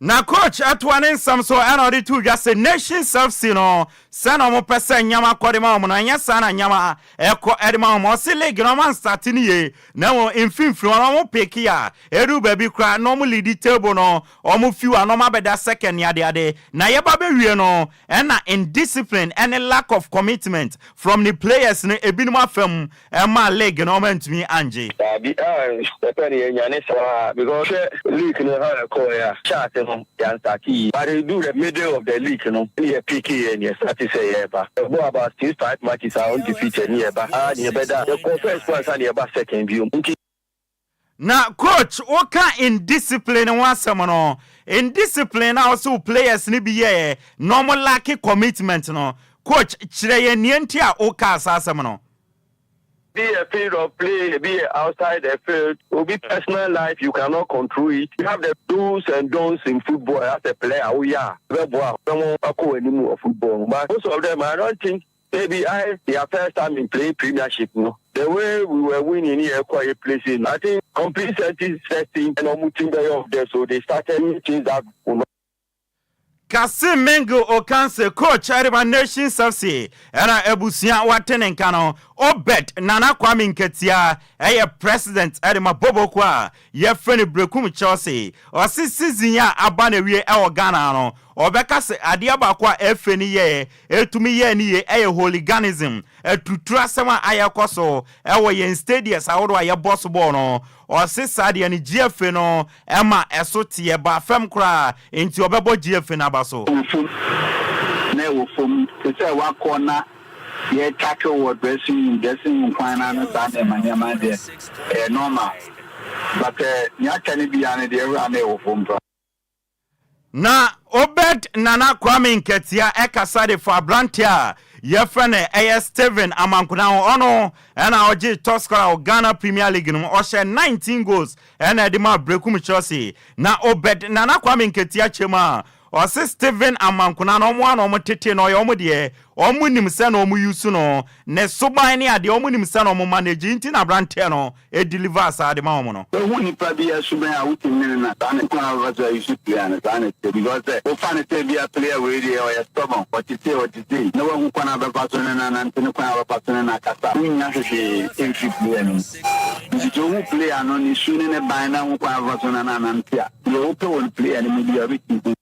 Na coach atoa ne nsɛm so ɛna ɔde to dwa sɛ Nations FC no sɛna ɔmo pɛ sɛ nyama kɔ de ma ɔmo no ɛnyɛ saa na nyama ɛkɔ ɛde ma ɔmo. Ɔse league no ɔmo anstart no yie na wɔn mfimfini wɔn ɔmo pick a ɛdu baabi koraa na ɔmo lead table no, ɔmo fiw a na ɔmo abɛda second ne adeade na yɛba bɛwie no ɛna indiscipline ɛne lack of commitment from the players no ebinom afam ɛma league no ɔmo ntumi angye. Daabi, ɛpɛ ne yɛnyane saa because hwɛ league no ha ɛkɔɔ a hyɛ ase no yɛanstart yi, but do the middle of the league no ne yɛ pick yɛ ne yɛstart sɛ yɛreba ɛbɔ about six five matches a undefeated ne yɛba a ne yɛbɛda yɛkɔ first one sa ne yɛba second bio nti. Na coach woka indiscipline ho asɛm no, indiscipline a wose wo players no bi yɛɛ na ɔmo lack commitment no, coach kyerɛ yɛn nea nti a wokaa saa asɛm no. Be a field of play, be outside the field, obi personal life you cannot control it. You have the do's and don'ts in football as a player woyɛ a ɛbɛboa wo na wakɔ w'anim wɔ football mu but most of them I don't think maybe I their first time in playing premiership no the way we were winning ne yɛkɔ yɛ place no I think complacency set in ɛna ɔmo team bɛyɛ off there so they started things that will not. Kassim Mingle Okanse, coach ɛde Nations FC ɛna abusua wate ne nka no. Obed Nana Kwame Nketia ɛyɛ president ɛde ma Boboko a yɛfrɛ no Brekum Chelsea. Ɔse season a aba na wie ɛwɔ Ghana no, ɔbɛka sɛ adeɛ baako a ɛfɛ no yɛ ɛtumi yɛ ne yie ɛyɛ hooliganism, atuturu asɛm a ayɛ kɔ so ɛwɔ yɛn stadiums ahodoɔ a yɛbɔ so bɔɔl no. Ɔse saa deɛ no GFA no ɛma ɛso teɛ ba fam koraa, nti ɔbɛbɔ GFA no aba so. Wɔ fam na ɛwɔ fam te sɛ wakɔ na yɛ tackle wɔ dressing room kwan na no, saa nneɛma deɛ ɛyɛ normal, but nea aka no biara no deɛ, ɛwura na ɛwɔ fam paa. Na Obed Nana Kwame Nketia ɛkasa de fa aberante a yɛfrɛ no ɛyɛ Steven Amankona ho. Ɔno ɛna ɔgye top scorer wɔ Ghana Premier League no mu, ɔhyɛ 19 goals ɛna ɛde ma Brekum Chelsea. Na Obed Nana Kwame Nketia kyɛm a ɔse Steven Amankona no, ɔmo ana ɔmo tete no, ɔyɛ ɔmo deɛ, ɔmo nim sɛ na ɔmo yusu no ne soban ne adeɛ, ɔmo nim sɛ na ɔmo manage, nti na aberanteɛ no ɛdeliver saa de ma ɔmo no. Ehu nipa bi asuban a wotumi ne na saa ne kwan a wɔfa so ayi so player no, saa ne te, because sɛ wofa ne sɛ bia player wei deɛ ɔyɛ stubborn, ɔte sei, ɔte sei, na wahu kwan a bɛfa so ne nanante ne kwan a bɛfa so ne nakasa, wonya hwehwee ɛmfiri player no mu. Nti sɛ wohu player no ne su ne ne ban na hu kwan a bɛfa so ne nanante a, deɛ wopɛ wɔ no player no mu bia wobɛtumi.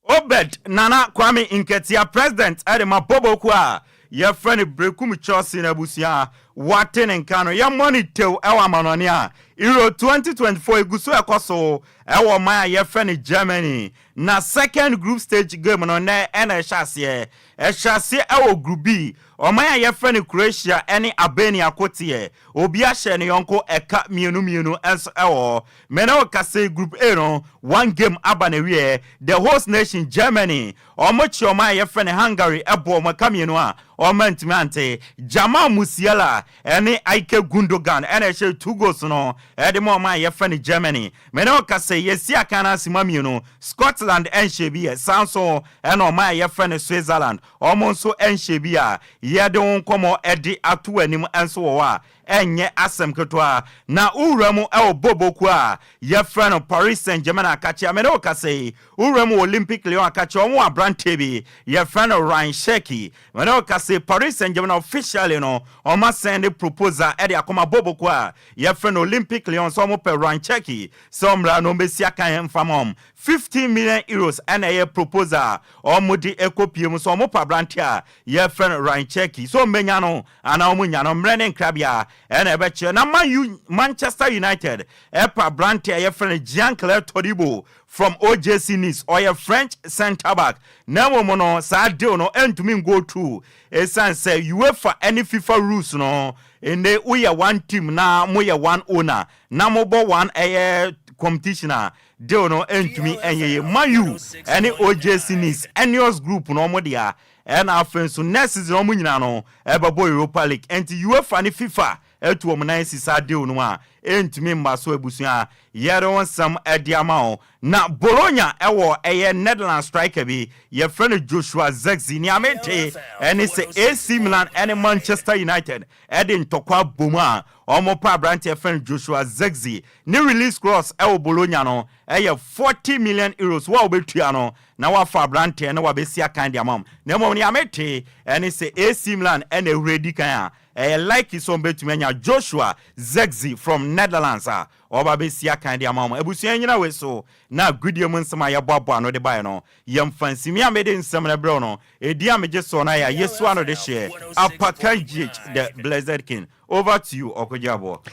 Obed Nana Kwame Nketia, president ɛde ma Boboku a yɛfrɛ no Brekum Chelsea no, abusua wate ne nka no. Yɛmmɔ ne tew ɛwɔ amanɔne a Euro 2024 egu so ɛkɔ so ɛwɔ ɔman a yɛfrɛ no Germany, na second group stage game no nɛ ɛna ɛhyɛ aseɛ ɛwɔ Group B. Ɔman a yɛfrɛ no Croatia ɛne Albania koteɛ, obi ahyɛ ne yɔnko ɛka mmienu mmienu ɛnso ɛwɔ hɔ. Mene wo kase, Group A no, one game aba na wie. The host nation Germany, ɔmo kye ɔman a yɛfrɛ no Hungary, ɛbɔ ɔmo ɛka mmienu a ɔmo ntumi ante. Jamal Musiala ɛne Ilkay Gundogan ɛna ɛhyɛ two goals no ɛde ma ɔman a yɛfrɛ no Germany. Mene wo kase, yɛsi akan no asima mmienu, Scotland ɛnhyɛ bi yɛ saa nso, ɛna ɔman a yɛfrɛ no Switzerland, ɔmo nso ɛnhyɛ bi a yɛde wo nkɔmmɔ ɛde ato anim ɛnso wɔ hɔ a ɛnyɛ asɛm ketewa. Na wowura mu ɛwɔ boboku a yɛfrɛ no Paris Saint Germain akakye a mene wo kasa yi, wowura mu wɔ Olympic Lyon akakye, ɔmo aberanteɛ bi yɛfrɛ no Rayan Cherki. Mene wo kasa, Paris Saint Germain officially no, ɔmo asɛn proposal ɛde akɔma boboku a yɛfrɛ no Olympic Lyon sɛ ɔmo pɛ Rayan Cherki sɛ ɔmmra na ɔmbɛsi akan mfama ɔm. €15 million ɛna ɛyɛ proposal ɔmo de ɛkɔ pie mu sɛ ɔmo pa aberanteɛ a yɛfrɛ no Rayan Cherki. So ɔmbɛnya no anaa ɔmo nya no, mmerɛ ne nkrabea ɛna ɛbɛkyerɛ. Na Man U, Manchester United ɛpa aberanteɛ a yɛfrɛ no Jean Claire Todibo from OGC Nice, ɔyɛ French centre back. Na mmom no, saa deal no ɛntumi go through ɛsiane sɛ UEFA ɛne FIFA rules no, ɛnɛ woyɛ one team na moyɛ one owner na mobɔ one ɛyɛ competition a, deal no ɛntumi ɛnyɛ yɛ. Man U ɛne OGC Nice, Ineos Group no, ɔmo deɛ ɛna afei nso next season ɔmo nyinaa no ɛbɛbɔ Europa League, nti UEFA ne FIFA ɛtu wɔn nan si saa deal no a ɛntumi mma so. Abusua, yɛre wɔn nsɛm ɛde ama wɔn. Na Bologna ɛwɔ ɛyɛ Netherlands striker bi yɛfrɛ no Joshua Zirkzee. Nea mete ɛne sɛ AC Milan ɛne Manchester United ɛde ntɔkwa bom a wɔn pa aberanteɛ fɛ no Joshua Zirkzee. Ne release clause ɛwɔ Bologna no ɛyɛ €40 million. Wo a wobɛtua no na wafa aberanteɛ na wabɛsi akan de ama wɔn. Na mmom nea mete ɛne sɛ AC Milan ɛna ehura di kan a ɛyɛ likely sɛ ɔmbɛtumi anya Joshua Zirkzee from Netherlands a ɔba bɛsi akan de ama wɔn. Abusua, nyina wei so na agudie mu nsɛm a yɛboaboa no de baeɛ no, yɛmfa nsimi a mede nsɛm no brɛw no, ɛdi a megye soɔ no ayɛ a yɛsua no de hyeɛ Apakan GH, the blessed king. Over to you, Ɔkɔgye Aboɔ.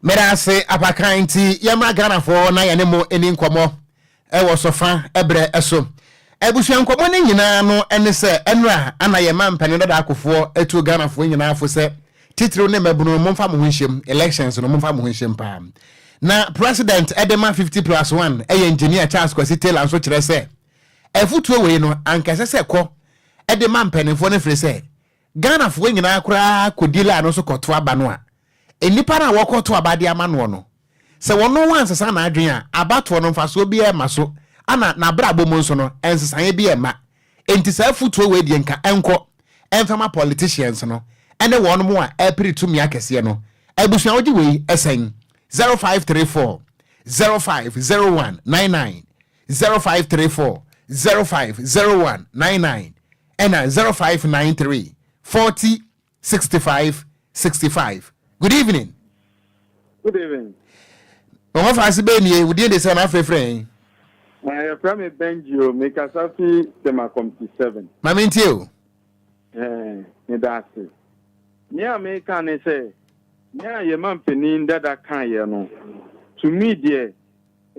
Meda ase, Apakan. Nti yɛmmra Ghanafoɔ na yɛne mo ani nkɔmmɔ ɛwɔ sɔfa ɛberɛ ɛso. Abusua, nkɔmmɔ no nyinaa no ɛne sɛ ɛnora ana yɛma mpanin dada akofoɔ atu Ghanafoɔ nyinaa fo sɛ Titiriw ne mmabunu no, momfa mo ho nhyem, elections no, momfa mo ho nhyem paa. Na President de ma 50 plus 1 yɛ Engineer Charles Kwasi Taylor nso kyerɛ sɛ, afutuo wei no, anka ɛsɛ sɛ ɛkɔ de ma mpanimfoɔ no firi sɛ, Ghanafoɔ nyinaa koraa kɔdi line no so kɔto aba no a, nnipa no a wɔkɔto aba de ama noɔ no, sɛ wɔno wansesa n'adwene a, abatoɔ no mfasoɔ biara mma so, ana n'abrabɔ mu nso no, nsesaeɛ biara mma. Enti saa afutuo wei deɛ nka ɛnkɔ ɛmfa ma politicians no ɛne wɔn mo a ɛrepere tumi akɛseɛ no. Abusua wogye wei sɛn? 0534 0501 99 0534 0501 99 ɛna 0593 40 65 65 Good evening. Good evening. Wɔn fa ase bɛyɛ nie, wo din de sɛ na afrɛfrɛ yɛn. Na yɛfrɛ me Benji o, mekasa fi Tema Committee 7. Ma me ntie o. Ɛɛ, meda ase. Nea meka ne sɛ, nea yɛn mampanin dada kaeɛ no, to me deɛ,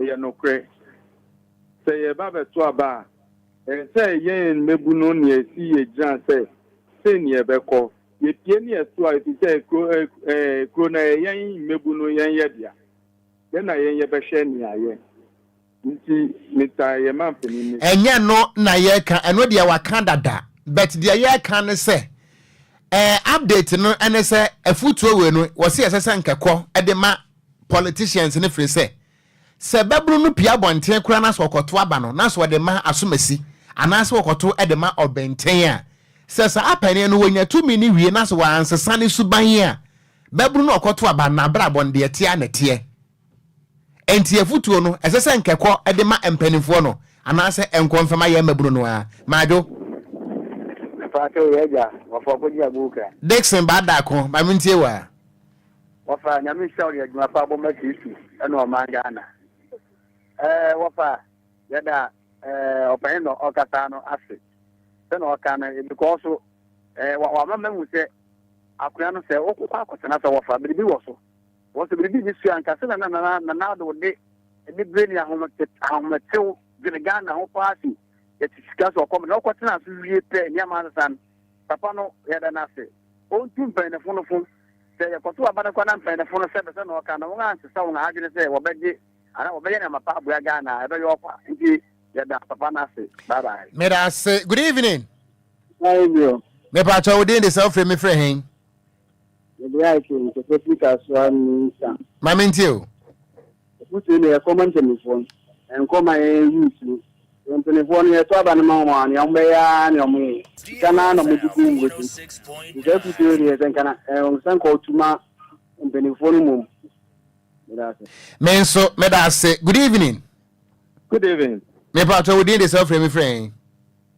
ɛyɛ nokorɛ. Sɛ yɛreba abɛto aba a, ɛsɛ sɛ yɛn mmabunu na yɛsi yɛn gyina sɛ sei na yɛbɛkɔ. Yɛpue ne yɛto a, ɛfiri sɛ kuro, ɛɛ, kuro no ɛyɛ yɛn mmabunu yɛn yɛ dea. Yɛn na yɛn yɛbɛhwɛ nea yɛ. Nti metaa yɛn mampanin no. Ɛnyɛ no na yɛreka, ɛno deɛ waka dada, but deɛ yɛreka ne sɛ, ɛɛ update no ɛne sɛ afutuo wei no wɔsi ɛsɛ sɛ nkɛkɔ de ma politicians no firi sɛ, Sɛ babunu no pue abɔnten koraa na sɛ ɔkɔto aba no na sɛ ɔde ma asomasi anaasɛ ɔkɔto de ma ɔbɛnten a, sɛ saa panin no ɔnya tumi no wie na sɛ wansesa ne suban a, babunu no a ɔkɔto aba no n'abrabɔ no deɛ ɛteɛ ara na ɛteɛ. Enti afutuo no, ɛsɛ sɛ nkɛkɔ de ma mpanimfoɔ no anaasɛ ɛnkɔ mfɛma yɛn mmabunu no ara. Madwo. Mepaakyɛw yɛ agya, wɔfa ɔkɔgye abuukra. Dickson Baadaako, ma mentie wo a. Wɔfa Nyame nhyira wo de adwuma pa abɔ ma Kristo ne ɔman Ghana. Ɛɛ wɔfa yɛda ɛɛ ɔpanyin na ɔkasa no ase. Sɛ na ɔka no ebikɔɔ so ɛɛ wama mahu sɛ akonnwa no sɛ wokɔ akɔtena sɛ wɔfa biribi wɔ so. Wɔ sɛ biribi ni so anka sɛ na na na na ado de anibere ne ahometew dwene Ghana ho paa si yɛte sika so ɔkɔm na ɔkɔtena so wie pɛ nneɛma asesa no. Papa no yɛda no ase. Ɔntu mpanyinfo no fo. Sɛ yɛkɔtow aba no koraa na mpanyimfo no sɛ bɛsɛ na ɔka no, wɔn ansesa wɔn adwene sɛ wɔbɛgye anaa wɔbɛyɛ nneɛma pa aboa Ghana a, ɛbɛyɛ ɔkwa. Nti yɛda papa no ase. Bye bye. Meda ase. Good evening. Hi bro. Mepakyɛ wo din de sɛ wofrɛ me frɛ hen? Mede ayɛ ke nkɛsɛ firi kasoa minsa. Ma mentie o. Afutuo no yɛkɔ ma mpaninfoɔ no, ɛnkɔ ma yɛn youth no. Yɛn mpaninfoɔ no yɛto aba no ma wɔn a, nea wɔbɛyɛ ara na wɔyɛ. Sika no ara na wɔde gu wɔn bɔtɔ mu. Nti saa afutuo yi deɛ sɛ nka na ɛɛ sɛ nka ɔtu ma mpaninfoɔ no mmom. Meda ase. Me nso meda ase. Good evening. Good evening. Mepatɔ wo din de sɛ wofrɛ me frɛ yɛn.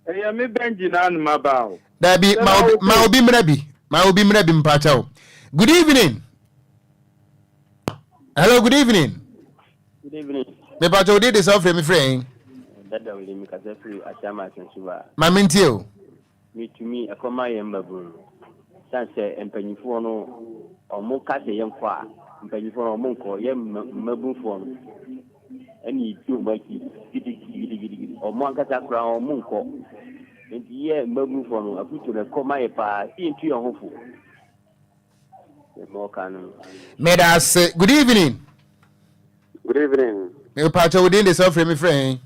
Ɛyɛ me Benji na ne maba o. Dabi, ma obi, ma obi mmra bi. Ma obi mmra bi mpakyɛw. Good evening. Hello, good evening. Good evening. Mepakyɛw wo din de sɛ wofrɛ me frɛ yɛn. Dada wuli mi kasa firi Asiama Asensuba. Ma mentie o. Metumi ɛkɔma yɛn mmabunu no. San sɛ mpanyinfoɔ no ɔmo ka sɛ yɛnkɔ a mpanyinfoɔ no ɔmo nkɔ yɛ mmabunfoɔ no ɛna yɛdi ɔmo akyi gidigidigidigidi ɔmo ankasa koraa ɔmo nkɔ nti yɛ mmabunfoɔ no afutuo no ɛkɔ ma yɛ paa sɛ yɛntu yɛn ho fo ɛma ɔka no. Meda ase. Good evening. Good evening. Mepatwa wo din de sɛ wofrɛ me frɛ he?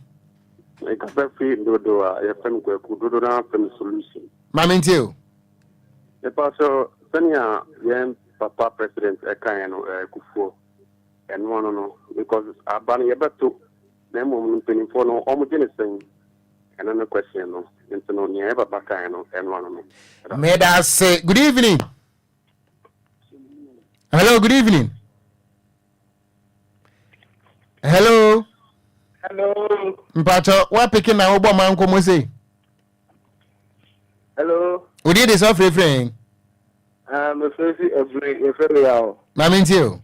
Mekasa firi Dodo a yɛfrɛ no Kwaku Dodo no afrɛ no Solution. Ma mentie o. Mepatwa sɛnea yɛn papa president ɛkaeɛ no ɛɛ Kufuor ɛno ano no because aba no yɛbɛto na mmom no mpanimfoɔ no wɔn gye ne sɛn ɛno ne question no nti no nea yɛn papa kaeɛ no ɛno ano no. Meda ase. Good evening. Hello, good evening. Hello. Hello. Mpatsɔ wapeke na wobɔ ma nkɔmɔ sei. Hello. Odi de sɛ ɔfrɛfrɛ yɛn. Ah, mefrɛ fi abure, yɛfrɛ me yaw. Maame ntie o.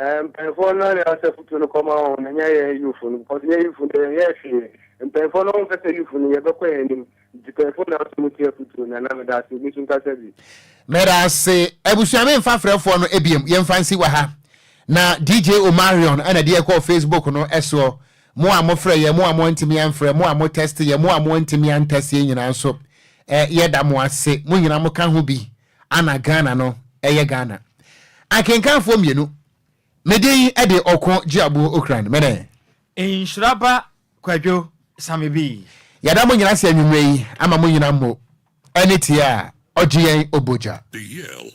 Eh, mpanyinfoɔ no na asɛ futuo no kɔma wɔn na nyɛ yɛn youth no because yɛn youth no yɛn yɛ hwee. Mpanyinfoɔ no wɔn pɛ sɛ youth no yɛbɛkɔ yɛn anim. Nti mpanyinfoɔ na asɛ mo tie futuo na na meda ase obi nso nkasa bi. Meda ase abusua me nfa frɛfoɔ no ebiem yɛmfa nsi wɔ ha na DJ Omarion ɛna deɛ ɛkɔɔ Facebook no ɛsoɔ mo a mo frɛ yɛ mo a mo antumi amfrɛ mo a mo test yɛ mo a mo antumi antest yɛ nyinaa nso ɛ yɛda mo ase mo nyinaa mo ka ho bi ana Ghana no. ɛyɛ Ghana. Akenkanfoɔ mmienu, me din de Ɔko Gyeaboɔ Okran, mene. Nhyiraba Kwadwo Samebi. Yɛda mo nyina ase anwummerɛ yi ama mo nyina mmo ɛne tie a ɔgye yɛn obogya. The Yale.